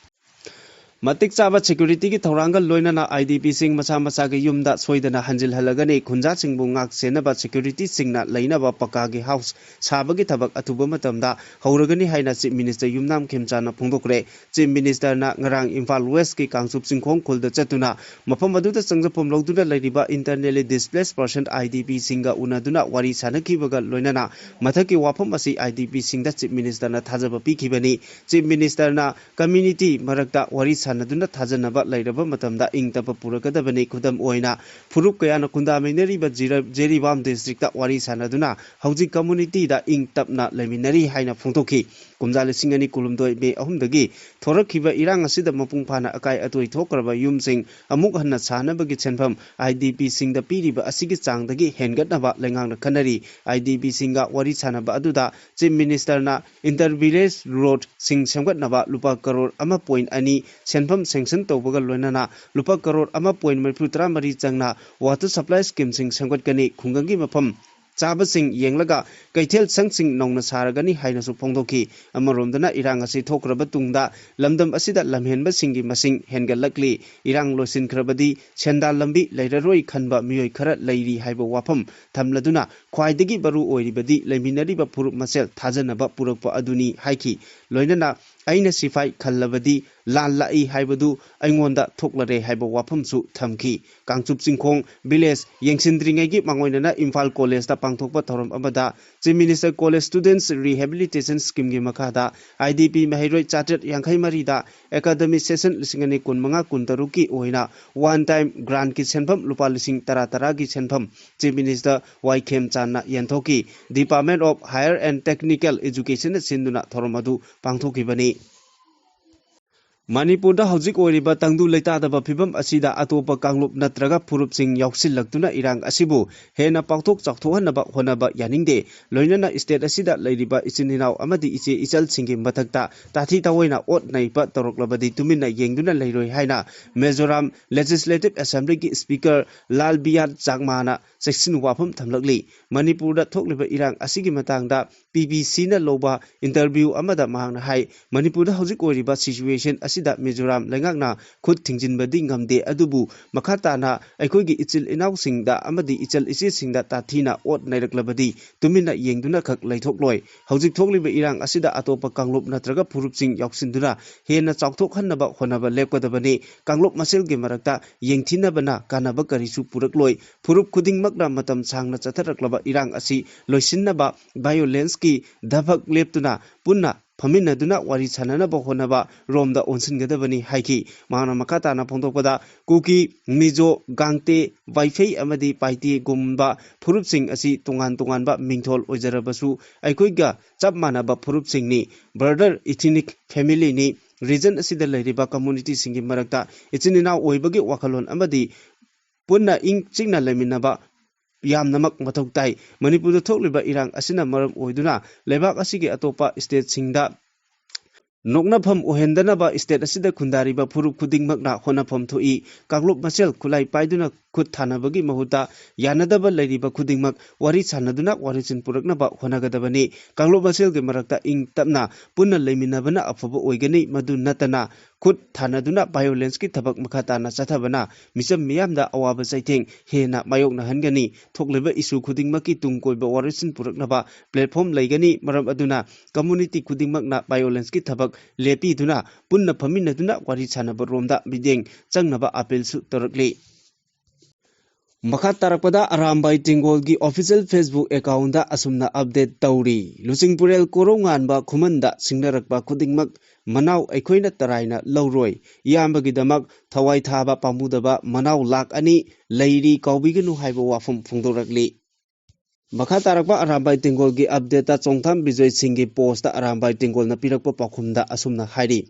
ꯃꯇꯤꯛ ꯆꯥꯕ ꯁꯦꯀ꯭ꯌꯨꯔꯤꯇꯤꯒꯤ ꯊꯧꯔꯥꯡꯒ ꯂꯣꯏꯅꯅ IDPꯁꯤꯡ ꯃꯁꯥ ꯃꯁꯥꯒꯤ ꯌꯨꯝꯗ ꯁꯣꯏꯗꯅ ꯍꯟꯖꯤꯜꯍꯜꯂꯒꯅꯤ꯫ ꯈꯨꯟꯖꯥꯁꯤꯡꯕꯨ ꯉꯥꯛ ꯁꯦꯟꯅꯕ ꯁꯦꯀ꯭ꯌꯨꯔꯤꯇꯤꯁꯤꯡꯅ ꯂꯩꯅꯕ ꯄꯀꯥꯒꯤ ꯍꯥꯎꯁ ꯁꯥꯕꯒꯤ ꯊꯕꯛ ꯑꯊꯨꯕ ꯃꯇꯝꯗ ꯍꯧꯔꯒꯅꯤ ꯍꯥꯏꯅ Chief Minister ꯌꯨꯝꯅꯥꯝ ꯈꯦꯝꯆꯥꯟꯅ ꯐꯣꯡꯗꯣꯛꯈ꯭ꯔꯦ꯫ Chief Ministerꯅ ꯉꯔꯥꯡ ꯏꯝꯐꯥꯜ Westꯀꯤ ꯀꯥꯡꯆꯨꯞ ꯆꯤꯡꯈꯣꯡ ꯈꯨꯜꯗ ꯆꯠꯇꯨꯅ ꯃꯐꯝ ꯑꯗꯨꯗ ꯆꯪꯖꯐꯝ ꯂꯧꯗꯨꯅ ꯂꯩꯔꯤꯕ internally displaced person IDPꯁꯤꯡꯒ ꯎꯅꯗꯨꯅ ꯋꯥꯔꯤ ꯁꯥꯟꯅꯈꯤꯕꯒ ꯂꯣꯏꯅꯅ ꯃꯊꯛꯀꯤ ꯋꯥꯐꯝ ꯑꯁꯤ IDPꯁꯤꯡꯗ Chief Ministerꯅ ꯊꯥꯖꯕ ꯄꯤꯈꯤꯕꯅꯤ꯫ Chief Ministerꯅ community ꯃꯔꯛꯇ ꯋꯥꯔꯤ ꯁꯥꯟꯅꯗꯨꯅ ꯊꯥꯖꯅꯕ ꯂꯩꯔꯕ ꯃꯇꯝꯗ ꯏꯪ ꯇꯞꯄ ꯄꯨꯔꯛꯀꯗꯕꯅꯤ꯫ ꯈꯨꯗꯝ ꯑꯣꯏꯅ, ꯐꯨꯔꯨꯞ ꯀꯌꯥꯅ ꯈꯨꯟꯗꯥꯃꯤꯟꯅꯔꯤꯕ ꯖꯤꯔ-, ꯖꯤꯔꯤꯕꯥꯝ districtꯇ ꯋꯥꯔꯤ ꯁꯥꯟꯅꯗꯨꯅ ꯍꯧꯖꯤꯛ communityꯗ ꯏꯪ ꯇꯞꯅ ꯂꯩꯃꯤꯟꯅꯔꯤ ꯍꯥꯏꯅ ꯐꯣꯡꯗꯣꯛꯈꯤ꯫ ꯀꯨꯝꯖꯥ ꯂꯤꯁꯤꯡ ꯑꯅꯤ ꯀꯨꯟꯍꯨꯝꯗꯣꯏ May ꯑꯍꯨꯝꯗꯒꯤ ꯊꯣꯔꯛꯈꯤꯕ ꯏꯔꯥꯡ ꯑꯁꯤꯗ ꯃꯄꯨꯡ ꯐꯥꯅ ꯑꯀꯥꯏ ꯑꯇꯣꯏ ꯊꯣꯛꯈ꯭ꯔꯕ ꯌꯨꯝꯁꯤꯡ ꯑꯃꯨꯛ ꯍꯟꯅ ꯁꯥꯅꯕꯒꯤ ꯁꯦꯟꯐꯝ IDPꯁꯤꯡꯗ ꯄꯤꯔꯤꯕ ꯑꯁꯤꯒꯤ ꯆꯥꯡꯗꯒꯤ ꯍꯦꯟꯒꯠꯅꯕ ꯂꯩꯉꯥꯛꯅ ꯈꯟꯅꯔꯤ꯫ IDPꯁꯤꯡꯒ ꯋꯥꯔꯤ ꯁꯥꯟꯅꯕ ꯑꯗꯨꯗ Chief Ministerꯅ inter village roadꯁꯤꯡ ꯁꯦꯝꯒꯠꯅꯕ ꯂꯨꯄꯥ ꯀꯔꯣꯔ ꯑꯃ point ꯑꯅꯤ ꯁꯦꯟꯐꯝ sanction ꯇꯧꯕꯒ ꯂꯣꯏꯅꯅ ꯂꯨꯄꯥ ꯀꯔꯣꯔ ꯑꯃ point ꯃꯔꯤꯐꯨ ꯇꯔꯥꯃꯔꯤ ꯆꯪꯅ water supply schemeꯁꯤꯡ ꯁꯦꯝꯒꯠꯀꯅꯤ꯫ ꯈꯨꯡꯒꯪꯒꯤ ꯃꯐꯝ ꯆꯥꯕꯁꯤꯡ ꯌꯦꯡꯂꯒ ꯀꯩꯊꯦꯜ ꯁꯪꯁꯤꯡ ꯅꯧꯅ ꯁꯥꯔꯒꯅꯤ ꯍꯥꯏꯅꯁꯨ ꯐꯣꯡꯗꯣꯛꯈꯤ꯫ ꯑꯃꯔꯣꯝꯗꯅ ꯏꯔꯥꯡ ꯑꯁꯤ ꯊꯣꯛꯈ꯭ꯔꯕ ꯇꯨꯡꯗ ꯂꯝꯗꯝ ꯑꯁꯤꯗ ꯂꯝꯍꯦꯟꯕꯁꯤꯡꯒꯤ ꯃꯁꯤꯡ ꯍꯦꯟꯒꯠꯂꯛꯂꯤ꯫ ꯏꯔꯥꯡ ꯂꯣꯏꯁꯤꯟꯈ꯭ꯔꯕꯗꯤ ꯁꯦꯟꯗꯥꯟ ꯂꯝꯕꯤ ꯂꯩꯔꯔꯣꯏ ꯈꯟꯕ ꯃꯤꯑꯣꯏ ꯈꯔ ꯂꯩꯔꯤ ꯍꯥꯏꯕ ꯋꯥꯐꯝ ꯊꯝꯂꯗꯨꯅ ꯈ꯭ꯋꯥꯏꯗꯒꯤ ꯃꯔꯨ ꯑꯣꯏꯔꯤꯕꯗꯤ ꯂꯩꯃꯤꯟꯅꯔꯤꯕ ꯐꯨꯔꯨꯞ ꯃꯁꯦꯜ ꯊꯥꯖꯅꯕ ꯄꯨꯔꯛꯄ ꯑꯗꯨꯅꯤ ꯍꯥꯏꯈꯤ꯫ ꯂꯣꯏꯅꯅ ꯑꯩꯅ ꯁꯤꯐꯥꯏ ꯈꯜꯂꯕꯗꯤ ꯂꯥꯟ ꯂꯥꯛꯏ ꯍꯥꯏꯕꯗꯨ ꯑꯩꯉꯣꯟꯗ ꯊꯣꯛꯂꯔꯦ ꯍꯥꯏꯕ ꯋꯥꯐꯝꯁꯨ ꯊꯝꯈꯤ꯫ ꯀꯥꯡꯆꯨꯞ ꯆꯤꯡꯈꯣꯡ village ꯌꯦꯡꯁꯤꯟꯗ꯭ꯔꯤꯉꯩꯒꯤ ꯃꯥꯡꯑꯣꯏꯅꯅ ꯏꯝꯐꯥꯜ Collegeꯇ ꯄꯥꯡꯊꯣꯛꯄ ꯊꯧꯔꯝ ꯑꯃꯗ Chief Minister College Students Rehabilitation Schemeꯒꯤ ꯃꯈꯥꯗ IDP ꯃꯍꯩꯔꯣꯏ ꯆꯥꯇ꯭ꯔꯦꯠ ꯌꯥꯡꯈꯩ ꯃꯔꯤꯗ academic session ꯂꯤꯁꯤꯡ ꯑꯅꯤ ꯀꯨꯟꯃꯉꯥ ꯀꯨꯟꯇꯔꯨꯛꯀꯤ ꯑꯣꯏꯅ one time grantꯀꯤ ꯁꯦꯟꯐꯝ ꯂꯨꯄꯥ ꯂꯤꯁꯤꯡ ꯇꯔꯥ ꯇꯔꯥꯒꯤ ꯁꯦꯟꯐꯝ Chief Minister Y ꯈꯦꯝꯆꯥꯟꯅ ꯌꯦꯟꯊꯣꯛꯈꯤ꯫ Department of Higher and Technical Educationꯅ ꯁꯤꯟꯗꯨꯅ ꯊꯧꯔꯝ ꯑꯗꯨ ꯄꯥꯡꯊꯣꯛꯈꯤꯕꯅꯤ꯫ ꯃꯅꯤꯄꯨꯔꯗ ꯍꯧꯖꯤꯛ ꯑꯣꯏꯔꯤꯕ ꯇꯪꯗꯨ ꯂꯩꯇꯥꯗꯕ ꯐꯤꯕꯝ ꯑꯁꯤꯗ ꯑꯇꯣꯞꯄ ꯀꯥꯡꯂꯨꯞ ꯅꯠꯇ꯭ꯔꯒ ꯐꯨꯔꯨꯞꯁꯤꯡ ꯌꯥꯎꯁꯤꯜꯂꯛꯇꯨꯅ ꯏꯔꯥꯡ ꯑꯁꯤꯕꯨ ꯍꯦꯟꯅ ꯄꯥꯛꯊꯣꯛ ꯆꯥꯎꯊꯣꯛꯍꯟꯅꯕ ꯍꯣꯠꯅꯕ ꯌꯥꯅꯤꯡꯗꯦ꯫ ꯂꯣꯏꯅꯅ state ꯑꯁꯤꯗ ꯂꯩꯔꯤꯕ ꯏꯆꯤꯟ ꯏꯅꯥꯎ ꯑꯃꯗꯤ ꯏꯆꯦ ꯏꯆꯜꯁꯤꯡꯒꯤ ꯃꯊꯛꯇ ꯇꯥꯊꯤ ꯇꯥꯑꯣꯏꯅ ꯑꯣꯠ ꯅꯩꯕ ꯇꯧꯔꯛꯂꯕꯗꯤ ꯇꯨꯃꯤꯟꯅ ꯌꯦꯡꯗꯨꯅ ꯂꯩꯔꯣꯏ ꯍꯥꯏꯅ ꯃꯤꯖꯣꯔꯥꯝ Legislative Assemblyꯒꯤ Speaker ꯂꯥꯜ ꯕꯤꯌꯥꯟ ꯆꯥꯛꯃꯥꯅ ꯆꯦꯛꯁꯤꯟ ꯋꯥꯐꯝ ꯊꯝꯂꯛꯂꯤ꯫ ꯃꯅꯤꯄꯨꯔꯗ ꯊꯣꯛꯂꯤꯕ ꯏꯔꯥꯡ ꯑꯁꯤꯒꯤ ꯃꯇꯥꯡꯗ ꯄꯤ ꯕꯤ ꯁꯤꯅ ꯂꯧꯕ interview ꯑꯃꯗ ꯃꯍꯥꯛꯅ ꯍꯥꯏ, ꯃꯅꯤꯄꯨꯔꯗ ꯍꯧꯖꯤꯛ ꯑꯣꯏꯔꯤꯕ situation ꯑꯁꯤꯗ ꯃꯤꯖꯣꯔꯥꯝ ꯂꯩꯉꯥꯛꯅ ꯈꯨꯠ ꯊꯤꯡꯖꯤꯟꯕꯗꯤ ꯉꯝꯗꯦ, ꯑꯗꯨꯕꯨ ꯃꯈꯥ ꯇꯥꯅ ꯑꯩꯈꯣꯏꯒꯤ ꯏꯆꯤꯜ ꯏꯅꯥꯎꯁꯤꯡꯗ ꯑꯃꯗꯤ ꯏꯆꯜ ꯏꯆꯦꯁꯤꯡꯗ ꯇꯥꯊꯤꯅ ꯑꯣꯠ ꯅꯩꯔꯛꯂꯕꯗꯤ ꯇꯨꯃꯤꯟꯅ ꯌꯦꯡꯗꯨꯅ ꯈꯛ ꯂꯩꯊꯣꯛꯂꯣꯏ꯫ ꯍꯧꯖꯤꯛ ꯊꯣꯛꯂꯤꯕ ꯏꯔꯥꯡ ꯑꯁꯤꯗ ꯑꯇꯣꯞꯄ ꯀꯥꯡꯂꯨꯞ ꯅꯠꯇ꯭ꯔꯒ ꯐꯨꯔꯨꯞꯁꯤꯡ ꯌꯥꯎꯁꯤꯟꯗꯨꯅ ꯍꯦꯟꯅ ꯆꯥꯎꯊꯣꯛꯍꯟꯅꯕ ꯍꯣꯠꯅꯕ ꯂꯦꯞꯀꯗꯕꯅꯤ꯫ ꯀꯥꯡꯂꯨꯞ ꯃꯁꯦꯜꯒꯤ ꯃꯔꯛꯇ ꯌꯦꯡꯊꯤꯅꯕꯅ ꯀꯥꯟꯅꯕ ꯀꯔꯤꯁꯨ ꯄꯨꯔꯛꯂꯣꯏ꯫ ꯐꯨꯔꯨꯞ ꯈꯨꯗꯤꯡꯃꯛꯅ ꯃꯇꯝ ꯁꯥꯡꯅ ꯆꯠꯊꯔꯛꯂꯕ ꯏꯔꯥꯡ ꯑꯁꯤ ꯂꯣꯏꯁꯤꯟꯅꯕ violenceꯀꯤ ꯊꯕꯛ ꯂꯦꯞꯇꯨꯅ ꯄꯨꯟꯅ ꯐꯝꯃꯤꯟꯅꯗꯨꯅ ꯋꯥꯔꯤ ꯁꯥꯟꯅꯅꯕ ꯍꯣꯠꯅꯕ ꯔꯣꯝꯗ ꯑꯣꯟꯁꯤꯟꯒꯗꯕꯅꯤ ꯍꯥꯏꯈꯤ꯫ ꯃꯍꯥꯛꯅ ꯃꯈꯥ ꯇꯥꯅ ꯐꯣꯡꯗꯣꯛꯄꯗ, ꯀꯨꯀꯤ, ꯃꯤꯖꯣ, ꯒꯥꯡꯇꯦ, ꯋꯥꯏꯐꯩ ꯑꯃꯗꯤ ꯄꯥꯏꯇꯦꯒꯨꯝꯕ ꯐꯨꯔꯨꯞꯁꯤꯡ ꯑꯁꯤ ꯇꯣꯉꯥꯟ ꯇꯣꯉꯥꯟꯕ ꯃꯤꯡꯊꯣꯜ ꯑꯣꯏꯖꯔꯕꯁꯨ ꯑꯩꯈꯣꯏꯒ ꯆꯞ ꯃꯥꯟꯅꯕ ꯐꯨꯔꯨꯞꯁꯤꯡꯅꯤ, brother ethnic familyꯅꯤ꯫ Region ꯑꯁꯤꯗ ꯂꯩꯔꯤꯕ communityꯁꯤꯡꯒꯤ ꯃꯔꯛꯇ ꯏꯆꯤꯟ ꯏꯅꯥꯎ ꯑꯣꯏꯕꯒꯤ ꯋꯥꯈꯜꯂꯣꯟ ꯑꯃꯗꯤ ꯄꯨꯟꯅ ꯏꯪ ꯆꯤꯛꯅ ꯂꯩꯃꯤꯟꯅꯕ ꯌꯥꯝꯅꯃꯛ ꯃꯊꯧ ꯇꯥꯏ꯫ ꯃꯅꯤꯄꯨꯔꯗ ꯊꯣꯛꯂꯤꯕ ꯏꯔꯥꯡ ꯑꯁꯤꯅ ꯃꯔꯝ ꯑꯣꯏꯗꯨꯅ ꯂꯩꯕꯥꯛ ꯑꯁꯤꯒꯤ ꯑꯇꯣꯞꯄ stateꯁꯤꯡꯗ ꯅꯣꯛꯅꯐꯝ ꯑꯣꯏꯍꯟꯗꯅꯕ state ꯑꯁꯤꯗ ꯈꯨꯟꯗꯥꯔꯤꯕ ꯐꯨꯔꯨꯞ ꯈꯨꯗꯤꯡꯃꯛꯅ ꯍꯣꯠꯅꯐꯝ ꯊꯣꯛꯏ꯫ ꯀꯥꯡꯂꯨꯞ ꯃꯁꯦꯜ ꯈꯨꯠꯂꯥꯏ ꯄꯥꯏꯗꯨꯅ ꯈꯨꯠ ꯊꯥꯅꯕꯒꯤ ꯃꯍꯨꯠꯇ ꯌꯥꯅꯗꯕ ꯂꯩꯔꯤꯕ ꯈꯨꯗꯤꯡꯃꯛ ꯋꯥꯔꯤ ꯁꯥꯟꯅꯗꯨꯅ ꯋꯥꯔꯦꯞꯁꯤꯟ ꯄꯨꯔꯛꯅꯕ ꯍꯣꯠꯅꯒꯗꯕꯅꯤ꯫ ꯀꯥꯡꯂꯨꯞ ꯃꯁꯦꯜꯒꯤ ꯃꯔꯛꯇ ꯏꯪ ꯇꯞꯅ ꯄꯨꯟꯅ ꯂꯩꯃꯤꯟꯅꯕꯅ ꯑꯐꯕ ꯑꯣꯏꯒꯅꯤ꯫ ꯃꯗꯨ ꯅꯠꯇꯅ ꯈꯨꯠ ꯊꯥꯅꯗꯨꯅ violenceꯀꯤ ꯊꯕꯛ ꯃꯈꯥ ꯇꯥꯅ ꯆꯠꯊꯕꯅ ꯃꯤꯆꯝ ꯃꯤꯌꯥꯝꯗ ꯑꯋꯥꯕ ꯆꯩꯊꯦꯡ ꯍꯦꯟꯅ ꯃꯥꯌꯣꯛꯅꯍꯟꯒꯅꯤ꯫ ꯊꯣꯛꯂꯤꯕ issue ꯈꯨꯗꯤꯡꯃꯛꯀꯤ ꯇꯨꯡ ꯀꯣꯏꯕ ꯋꯥꯔꯦꯞꯁꯤꯟ ꯄꯨꯔꯛꯅꯕ platform ꯂꯩꯒꯅꯤ꯫ ꯃꯔꯝ ꯑꯗꯨꯅ community ꯈꯨꯗꯤꯡꯃꯛꯅ violenceꯀꯤ ꯊꯕꯛ ꯂꯦꯞꯄꯤꯗꯨꯅ ꯄꯨꯟꯅ ꯐꯝꯃꯤꯟꯅꯗꯨꯅ ꯋꯥꯔꯤ ꯁꯥꯟꯅꯕ ꯔꯣꯝꯗ ꯃꯤꯠꯌꯦꯡ ꯆꯪꯅꯕ appealꯁꯨ ꯇꯧꯔꯛꯂꯤ꯫ ꯃꯈꯥ ꯇꯥꯔꯛꯄꯗ ꯑꯔꯥꯝꯕꯥꯏ ꯇꯦꯡꯒꯣꯜꯒꯤ official Facebook accountꯇ ꯑꯁꯨꯝꯅ update ꯇꯧꯔꯤ꯫ ꯂꯨꯆꯤꯡꯄꯨꯔꯦꯜ ꯀꯣꯔꯧꯉꯥꯟꯕ ꯈꯨꯃꯟꯗ ꯁꯤꯡꯅꯔꯛꯄ ꯈꯨꯗꯤꯡꯃꯛ ꯃꯅꯥꯎ ꯑꯩꯈꯣꯏꯅ ꯇꯔꯥꯏꯅ ꯂꯧꯔꯣꯏ꯫ ꯏꯌꯥꯝꯕꯒꯤꯗꯃꯛ ꯊꯋꯥꯏ ꯊꯥꯕ ꯄꯥꯝꯃꯨꯗꯕ ꯃꯅꯥꯎ ꯂꯥꯛ ꯑꯅꯤ ꯂꯩꯔꯤ, ꯀꯥꯎꯕꯤꯒꯅꯨ ꯍꯥꯏꯕ ꯋꯥꯐꯝ ꯐꯣꯡꯗꯣꯔꯛꯂꯤ꯫ ꯃꯈꯥ ꯇꯥꯔꯛꯄ ꯑꯔꯥꯝꯕꯥꯏ ꯇꯦꯡꯒꯣꯜꯒꯤ updateꯇ ꯆꯣꯡꯊꯥꯝ ꯕꯤꯖꯣꯏ ꯁꯤꯡꯒꯤ postꯇ ꯑꯔꯥꯝꯕꯥꯏ ꯇꯦꯡꯒꯣꯜꯅ ꯄꯤꯔꯛꯄ ꯄꯥꯎꯈꯨꯝꯗ ꯑꯁꯨꯝꯅ ꯍꯥꯏꯔꯤ,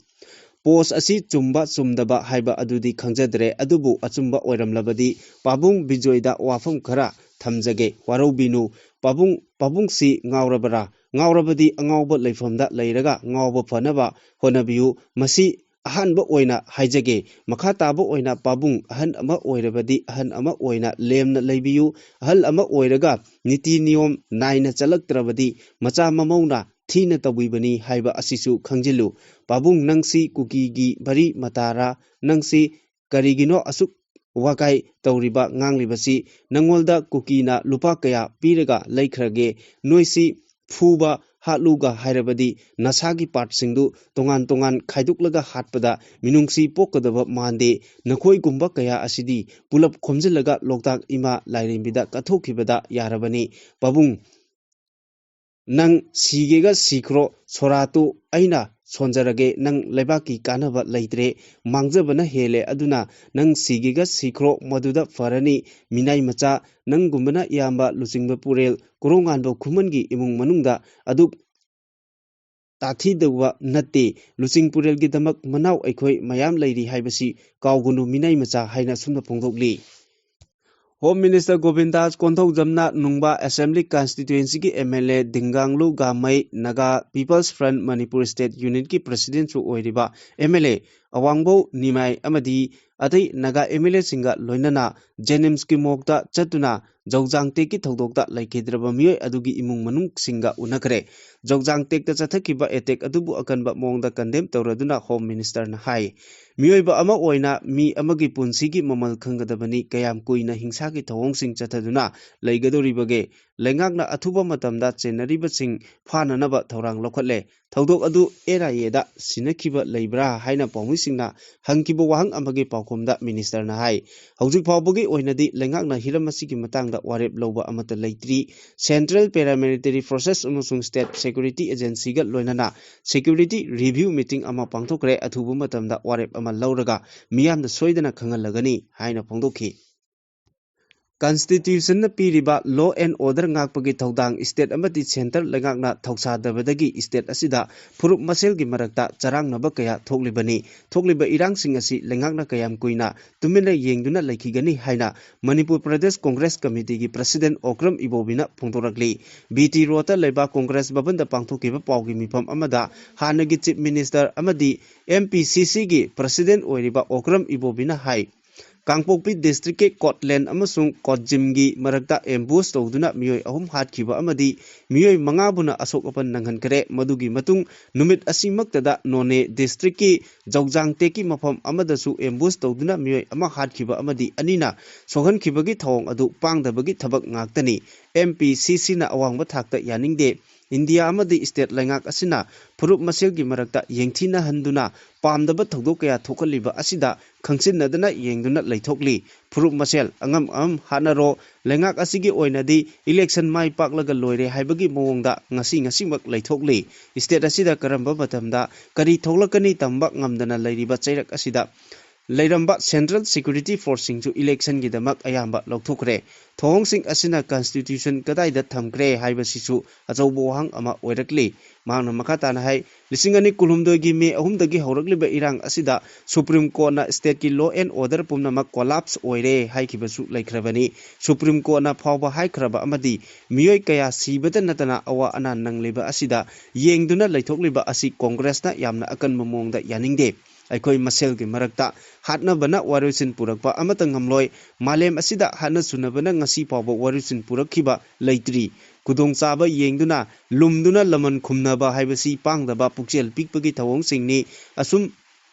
post ꯑꯁꯤ ꯆꯨꯝꯕ ꯆꯨꯝꯗꯕ ꯍꯥꯏꯕ ꯑꯗꯨꯗꯤ ꯈꯪꯖꯗ꯭ꯔꯦ, ꯑꯗꯨꯕꯨ ꯑꯆꯨꯝꯕ ꯑꯣꯏꯔꯝꯂꯕꯗꯤ ꯄꯥꯕꯨꯡ ꯕꯤꯖꯣꯏꯗ ꯋꯥꯐꯝ ꯈꯔ ꯊꯝꯖꯒꯦ, ꯋꯥꯔꯧꯕꯤꯅꯨ꯫ ꯄꯥꯕꯨꯡ, ꯄꯥꯕꯨꯡꯁꯤ ꯉꯥꯎꯔꯕꯔꯥ? ꯉꯥꯎꯔꯕꯗꯤ ꯑꯉꯥꯎꯕ ꯂꯩꯐꯝꯗ ꯂꯩꯔꯒ ꯉꯥꯎꯕ ꯐꯅꯕ ꯍꯣꯠꯅꯕꯤꯌꯨ꯫ ꯃꯁꯤ ꯑꯍꯥꯟꯕ ꯑꯣꯏꯅ ꯍꯥꯏꯖꯒꯦ꯫ ꯃꯈꯥ ꯇꯥꯕ ꯑꯣꯏꯅ ꯄꯥꯕꯨꯡ ꯑꯍꯟ ꯑꯃ ꯑꯣꯏꯔꯕꯗꯤ ꯑꯍꯟ ꯑꯃ ꯑꯣꯏꯅ ꯂꯦꯝꯅ ꯂꯩꯕꯤꯌꯨ꯫ ꯑꯍꯜ ꯑꯃ ꯑꯣꯏꯔꯒ ꯅꯤꯇꯤ ꯅꯤꯌꯣꯝ ꯅꯥꯏꯅ ꯆꯠꯂꯛꯇ꯭ꯔꯕꯗꯤ ꯃꯆꯥ ꯃꯃꯧꯅ ꯊꯤꯅ ꯇꯧꯕꯤꯕꯅꯤ ꯍꯥꯏꯕ ꯑꯁꯤꯁꯨ ꯈꯪꯖꯤꯜꯂꯨ꯫ ꯄꯥꯕꯨꯡ, ꯅꯪꯁꯤ ꯀꯨꯀꯤꯒꯤ ꯃꯔꯤ ꯃꯇꯥꯔꯥ? ꯅꯪꯁꯤ ꯀꯔꯤꯒꯤꯅꯣ ꯑꯁꯨꯛ ꯋꯥꯀꯥꯏ ꯇꯧꯔꯤꯕ, ꯉꯥꯡꯂꯤꯕꯁꯤ? ꯅꯪꯉꯣꯟꯗ ꯀꯨꯀꯤꯅ ꯂꯨꯄꯥ ꯀꯌꯥ ꯄꯤꯔꯒ ꯂꯩꯈ꯭ꯔꯒꯦ? ꯅꯣꯏꯁꯤ ꯐꯨꯕ ꯍꯥꯠꯂꯨꯒ ꯍꯥꯏꯔꯕꯗꯤ ꯅꯁꯥꯒꯤ ꯄꯥꯔꯠꯁꯤꯡꯗꯨ ꯇꯣꯉꯥꯟ ꯇꯣꯉꯥꯟ ꯈꯥꯏꯗꯣꯛꯂꯒ ꯍꯥꯠꯄꯗ ꯃꯤꯅꯨꯡꯁꯤ ꯄꯣꯛꯀꯗꯕ ꯃꯥꯟꯗꯦ꯫ ꯅꯈꯣꯏꯒꯨꯝꯕ ꯀꯌꯥ ꯑꯁꯤꯗꯤ ꯄꯨꯂꯞ ꯈꯣꯝꯖꯤꯜꯂꯒ ꯂꯣꯛꯇꯥꯛ ꯏꯃꯥ ꯂꯥꯏꯔꯦꯝꯕꯤꯗ ꯀꯠꯊꯣꯛꯈꯤꯕꯗ ꯌꯥꯔꯕꯅꯤ꯫ ꯄꯥꯕꯨꯡ, ꯅꯪ ꯁꯤꯒꯦꯒ ꯁꯤꯈ꯭ꯔꯣ, ꯁꯣꯔꯥꯠꯇꯨ ꯑꯩꯅ ꯁꯣꯟꯖꯔꯒꯦ, ꯅꯪ ꯂꯩꯕꯥꯛꯀꯤ ꯀꯥꯟꯅꯕ ꯂꯩꯇ꯭ꯔꯦ, ꯃꯥꯡꯖꯕꯅ ꯍꯦꯜꯂꯦ, ꯑꯗꯨꯅ ꯅꯪ ꯁꯤꯒꯦꯒ ꯁꯤꯈ꯭ꯔꯣ, ꯃꯗꯨꯗ ꯐꯔꯅꯤ꯫ ꯃꯤꯅꯥꯏ ꯃꯆꯥ, ꯅꯪꯒꯨꯝꯕꯅ ꯏꯌꯥꯝꯕ ꯂꯨꯆꯤꯡꯕ ꯄꯨꯔꯦꯜ ꯀꯣꯔꯧꯉꯥꯟꯕ ꯈꯨꯃꯟꯒꯤ ꯏꯃꯨꯡ ꯃꯅꯨꯡꯗ ꯑꯗꯨꯛ ꯇꯥꯊꯤꯗꯧꯕ ꯅꯠꯇꯦ꯫ ꯂꯨꯆꯤꯡ ꯄꯨꯔꯦꯜꯒꯤꯗꯃꯛ ꯃꯅꯥꯎ ꯑꯩꯈꯣꯏ ꯃꯌꯥꯝ ꯂꯩꯔꯤ ꯍꯥꯏꯕꯁꯤ ꯀꯥꯎꯒꯅꯨ, ꯃꯤꯅꯥꯏ ꯃꯆꯥ, ꯍꯥꯏꯅ ꯑꯁꯨꯝꯅ ꯐꯣꯡꯗꯣꯛꯂꯤ꯫ ꯍꯣꯝ ꯃꯤꯅꯤꯁꯇꯔ ꯒꯣꯕꯤꯟꯗꯥꯁ ꯀꯣꯟꯊꯧꯖꯝꯅ ꯅꯨꯡꯕꯥ ꯑꯦꯁꯦꯝꯕ꯭ꯂꯤ ꯀꯟꯁꯇꯤꯇ꯭ꯋꯦꯟꯁꯤꯒꯤ M L A Dinganglung Gangmei, Naga people's front Manipur state ꯌꯨꯅꯤꯠꯀꯤ ꯄ꯭ꯔꯁꯤꯗꯦꯟꯠꯁꯨ ꯑꯣꯏꯔꯤꯕ ꯑꯦꯝ ꯑꯦꯜ ꯑꯦ ꯑꯋꯥꯡꯕꯧ ꯅꯤꯃꯥꯏ ꯑꯃꯗꯤ ꯑꯇꯩ ꯅꯥꯒꯥ ꯑꯦꯝ ꯑꯦꯜ ꯑꯦꯁꯤꯡꯒ ꯂꯣꯏꯅꯅ ꯖꯦꯅꯤꯝꯁꯀꯤ ꯃꯣꯔꯒꯇ ꯆꯠꯇꯨꯅ ꯖꯧꯖꯥꯡ ꯇꯦꯛꯀꯤ ꯊꯧꯗꯣꯛꯇ ꯂꯩꯈꯤꯗ꯭ꯔꯕ ꯃꯤꯑꯣꯏ ꯑꯗꯨꯒꯤ ꯏꯃꯨꯡ ꯃꯅꯨꯡꯁꯤꯡꯒ ꯎꯅꯈ꯭ꯔꯦ꯫ ꯖꯧꯖꯥꯡ ꯇꯦꯛꯇ ꯆꯠꯊꯈꯤꯕ ꯑꯦꯇꯦꯛ ꯑꯗꯨꯕꯨ ꯑꯀꯟꯕ ꯃꯑꯣꯡꯗ ꯀꯟꯗꯦꯝ ꯇꯧꯔꯗꯨꯅ ꯍꯣꯝ ꯃꯤꯅꯤꯁꯇꯔꯅ ꯍꯥꯏ, ꯃꯤꯑꯣꯏꯕ ꯑꯃ ꯑꯣꯏꯅ ꯃꯤ ꯑꯃꯒꯤ ꯄꯨꯟꯁꯤꯒꯤ ꯃꯃꯜ ꯈꯪꯒꯗꯕꯅꯤ꯫ ꯀꯌꯥꯝ ꯀꯨꯏꯅ ꯍꯤꯡꯁꯥꯒꯤ ꯊꯧꯑꯣꯡꯁꯤꯡ ꯆꯠꯊꯗꯨꯅ ꯂꯩꯒꯗꯧꯔꯤꯕꯒꯦ? ꯂꯩꯉꯥꯛꯅ ꯑꯊꯨꯕ ꯃꯇꯝꯗ ꯆꯦꯟꯅꯔꯤꯕꯁꯤꯡ ꯐꯥꯅꯅꯕ ꯊꯧꯔꯥꯡ ꯂꯧꯈꯠꯂꯦ꯫ ꯊꯧꯗꯣꯛ ꯑꯗꯨ ꯑꯦꯟ ꯑꯥꯏ ꯑꯦꯗ ꯁꯤꯟꯅꯈꯤꯕ ꯂꯩꯕ꯭ꯔꯥ ꯍꯥꯏꯅ ꯄꯥꯎꯃꯤꯁꯤꯡꯅ ꯍꯪꯈꯤꯕ ꯋꯥꯍꯪ ꯑꯃꯒꯤ ꯄꯥꯎꯈꯨꯝꯗ ꯃꯤꯅꯤꯁꯇꯔꯅ ꯍꯥꯏ, ꯍꯧꯖꯤꯛ ꯐꯥꯎꯕꯒꯤ ꯑꯣꯏꯅꯗꯤ ꯂꯩꯉꯥꯛꯅ ꯍꯤꯔꯝ ꯑꯁꯤꯒꯤ ꯃꯇꯥꯡꯗ ꯋꯥꯔꯦꯞ ꯂꯧꯕ ꯑꯃꯠꯇ ꯂꯩꯇ꯭ꯔꯤ꯫ ꯁꯦꯟꯇ꯭ꯔꯦꯜ ꯄꯦꯔꯥꯃꯤꯂꯤꯇꯔꯤ ꯐꯣꯔꯁꯦꯁ ꯑꯃꯁꯨꯡ ꯁ꯭ꯇꯦꯠ ꯁꯦꯀ꯭ꯌꯨꯔꯤꯇꯤ ꯑꯦꯖꯦꯟꯁꯤꯒ ꯂꯣꯏꯅꯅ ꯁꯦꯀ꯭ꯌꯨꯔꯤꯇꯤ ꯔꯤꯚ꯭ꯌꯨ ꯃꯤꯇꯤꯡ ꯑꯃ ꯄꯥꯡꯊꯣꯛꯈ꯭ꯔꯦ꯫ ꯑꯊꯨꯕ ꯃꯇꯝꯗ ꯋꯥꯔꯦꯞ ꯑꯃ ꯂꯧꯔꯒ ꯃꯤꯌꯥꯝꯗ ꯁꯣꯏꯗꯅ ꯈꯪꯍꯜꯂꯒꯅꯤ ꯍꯥꯏꯅ ꯐꯣꯡꯗꯣꯛꯈꯤ꯫ Constitution ꯅ ꯄꯤꯔꯤꯕ law and order ꯉꯥꯛꯄꯒꯤ ꯊꯧꯗꯥꯡ state ꯑꯃꯗꯤ centre ꯂꯩꯉꯥꯛꯅ ꯊꯧꯁꯥꯗꯕꯗꯒꯤ state ꯑꯁꯤꯗ ꯐꯨꯔꯨꯞ ꯃꯁꯦꯜꯒꯤ ꯃꯔꯛꯇ ꯆꯔꯥꯡꯅꯕ ꯀꯌꯥ ꯊꯣꯛꯂꯤꯕꯅꯤ꯫ ꯊꯣꯛꯂꯤꯕ ꯏꯔꯥꯡꯁꯤꯡ ꯑꯁꯤ ꯂꯩꯉꯥꯛꯅ ꯀꯌꯥꯝ ꯀꯨꯏꯅ ꯇꯨꯃꯤꯟꯅ ꯌꯦꯡꯗꯨꯅ ꯂꯩꯈꯤꯒꯅꯤ ꯍꯥꯏꯅ ꯃꯅꯤꯄꯨꯔ ꯄ꯭ꯔꯗꯦꯁ ꯀꯣꯡꯒ꯭ꯔꯦꯁ ꯀꯃꯤꯇꯤꯒꯤ president ꯑꯣꯀ꯭ꯔꯝ ꯏꯕꯣꯕꯤꯅ ꯐꯣꯡꯗꯣꯔꯛꯂꯤ꯫ ꯕꯤ ꯇꯤ ꯔꯣꯗꯇ ꯂꯩꯕ ꯀꯣꯡꯒ꯭ꯔꯦꯁ ꯚꯕꯟꯗ ꯄꯥꯡꯊꯣꯛꯈꯤꯕ ꯄꯥꯎꯒꯤ ꯃꯤꯐꯝ ꯑꯃꯗ ꯍꯥꯟꯅꯒꯤ chief minister ꯑꯃꯗꯤ M P C C ꯒꯤ president ꯑꯣꯏꯔꯤꯕ ꯑꯣꯀ꯭ꯔꯝ ꯏꯕꯣꯕꯤꯅ ꯍꯥꯏ, ꯀꯥꯡꯄꯣꯛꯄꯤ district ꯀꯤ ꯀꯣꯠꯂꯦꯟ ꯑꯃꯁꯨꯡ ꯀꯣꯠꯖꯤꯝꯒꯤ ꯃꯔꯛꯇ ambush ꯇꯧꯗꯨꯅ ꯃꯤꯑꯣꯏ ꯑꯍꯨꯝ ꯍꯥꯠꯈꯤꯕ ꯑꯃꯗꯤ ꯃꯤꯑꯣꯏ ꯃꯉꯥꯕꯨꯅ ꯑꯁꯣꯛ ꯑꯄꯟ ꯅꯪꯍꯟꯈ꯭ꯔꯦ꯫ ꯃꯗꯨꯒꯤ ꯃꯇꯨꯡ ꯅꯨꯃꯤꯠ ꯑꯁꯤꯃꯛꯇꯗ ꯅꯣꯅꯦ district ꯀꯤ ꯖꯧꯖꯥꯡ ꯇꯦꯛꯀꯤ ꯃꯐꯝ ꯑꯃꯗꯁꯨ ambush ꯇꯧꯗꯨꯅ ꯃꯤꯑꯣꯏ ꯑꯃ ꯍꯥꯠꯈꯤꯕ ꯑꯃꯗꯤ ꯑꯅꯤꯅ ꯁꯣꯛꯍꯟꯈꯤꯕꯒꯤ ꯊꯧꯑꯣꯡ ꯑꯗꯨ ꯄꯥꯡꯗꯕꯒꯤ ꯊꯕꯛ ꯉꯥꯛꯇꯅꯤ꯫ M P C C ꯅ ꯑꯋꯥꯡꯕ ꯊꯥꯛꯇ ꯌꯥꯅꯤꯡꯗꯦ꯫ ꯏꯟꯗꯤꯌꯥ ꯑꯃꯗꯤ state ꯂꯩꯉꯥꯛ ꯑꯁꯤꯅ ꯐꯨꯔꯨꯞ ꯃꯁꯦꯜꯒꯤ ꯃꯔꯛꯇ ꯌꯦꯡꯊꯤꯅꯍꯟꯗꯨꯅ ꯄꯥꯝꯗꯕ ꯊꯧꯗꯣꯛ ꯀꯌꯥ ꯊꯣꯛꯍꯜꯂꯤꯕ ꯑꯁꯤꯗ ꯈꯪꯁꯤꯟꯅꯗꯅ ꯌꯦꯡꯗꯨꯅ ꯂꯩꯊꯣꯛꯂꯤ꯫ ꯐꯨꯔꯨꯞ ꯃꯁꯦꯜ ꯑꯉꯝ ꯑꯉꯝ ꯍꯥꯠꯅꯔꯣ, ꯂꯩꯉꯥꯛ ꯑꯁꯤꯒꯤ ꯑꯣꯏꯅꯗꯤ election ꯃꯥꯏ ꯄꯥꯛꯂꯒ ꯂꯣꯏꯔꯦ ꯍꯥꯏꯕꯒꯤ ꯃꯑꯣꯡꯗ ꯉꯁꯤ ꯉꯁꯤꯃꯛ ꯂꯩꯊꯣꯛꯂꯤ꯫ State ꯑꯁꯤꯗ ꯀꯔꯝꯕ ꯃꯇꯝꯗ ꯀꯔꯤ ꯊꯣꯛꯂꯛꯀꯅꯤ ꯇꯝꯕ ꯉꯝꯗꯅ ꯂꯩꯔꯤꯕ ꯆꯩꯔꯛ ꯑꯁꯤꯗ ꯂꯩꯔꯝꯕ central security force ꯁꯤꯡꯁꯨ election ꯒꯤꯗꯃꯛ ꯑꯌꯥꯝꯕ ꯂꯧꯊꯣꯛꯈ꯭ꯔꯦ꯫ ꯊꯧꯑꯣꯡꯁꯤꯡ ꯑꯁꯤꯅ constitution ꯀꯗꯥꯏꯗ ꯊꯝꯈ꯭ꯔꯦ ꯍꯥꯏꯕꯁꯤꯁꯨ ꯑꯆꯧꯕ ꯋꯥꯍꯪ ꯑꯃ ꯑꯣꯏꯔꯛꯂꯤ꯫ ꯃꯍꯥꯛꯅ ꯃꯈꯥ ꯇꯥꯅ ꯍꯥꯏ, ꯂꯤꯁꯤꯡ ꯑꯅꯤ ꯀꯨꯟꯍꯨꯝꯗꯣꯏꯒꯤ ꯃꯦ ꯑꯍꯨꯝꯗꯒꯤ ꯍꯧꯔꯛꯂꯤꯕ ꯏꯔꯥꯡ ꯑꯁꯤꯗ Supreme Court ꯅ state ꯀꯤ law and order ꯄꯨꯝꯅꯃꯛ collapse ꯑꯣꯏꯔꯦ ꯍꯥꯏꯈꯤꯕꯁꯨ ꯂꯩꯈ꯭ꯔꯕꯅꯤ꯫ Supreme Court ꯅ ꯐꯥꯎꯕ ꯍꯥꯏꯈ꯭ꯔꯕ ꯑꯃꯗꯤ ꯃꯤꯑꯣꯏ ꯀꯌꯥ ꯁꯤꯕꯇ ꯅꯠꯇꯅ ꯑꯋꯥ ꯑꯅꯥ ꯅꯪꯂꯤꯕ ꯑꯁꯤꯗ ꯌꯦꯡꯗꯨꯅ ꯂꯩꯊꯣꯛꯂꯤꯕ ꯑꯁꯤ ꯀꯣꯡꯒ꯭ꯔꯦꯁꯅ ꯌꯥꯝꯅ ꯑꯀꯟꯕ ꯃꯑꯣꯡꯗ ꯌꯥꯅꯤꯡꯗꯦ꯫ ꯑꯩꯈꯣꯏ ꯃꯁꯦꯜꯒꯤ ꯃꯔꯛꯇ ꯍꯥꯠꯅꯕꯅ ꯋꯥꯔꯣꯏꯁꯤꯟ ꯄꯨꯔꯛꯄ ꯑꯃꯠꯇ ꯉꯝꯂꯣꯏ꯫ ꯃꯥꯂꯦꯝ ꯑꯁꯤꯗ ꯍꯥꯠꯅ ꯁꯨꯅꯕꯅ ꯉꯁꯤ ꯐꯥꯎꯕ ꯋꯥꯔꯣꯏꯁꯤꯟ ꯄꯨꯔꯛꯈꯤꯕ ꯂꯩꯇ꯭ꯔꯤ꯫ ꯈꯨꯗꯣꯡꯆꯥꯕ ꯌꯦꯡꯗꯨꯅ ꯂꯨꯝꯗꯨꯅ ꯂꯃꯟ ꯈꯨꯝꯅꯕ ꯍꯥꯏꯕꯁꯤ ꯄꯥꯡꯗꯕ ꯄꯨꯛꯆꯦꯜ ꯄꯤꯛꯄꯒꯤ ꯊꯧꯑꯣꯡꯁꯤꯡꯅꯤ꯫ ꯑꯁꯨꯝ,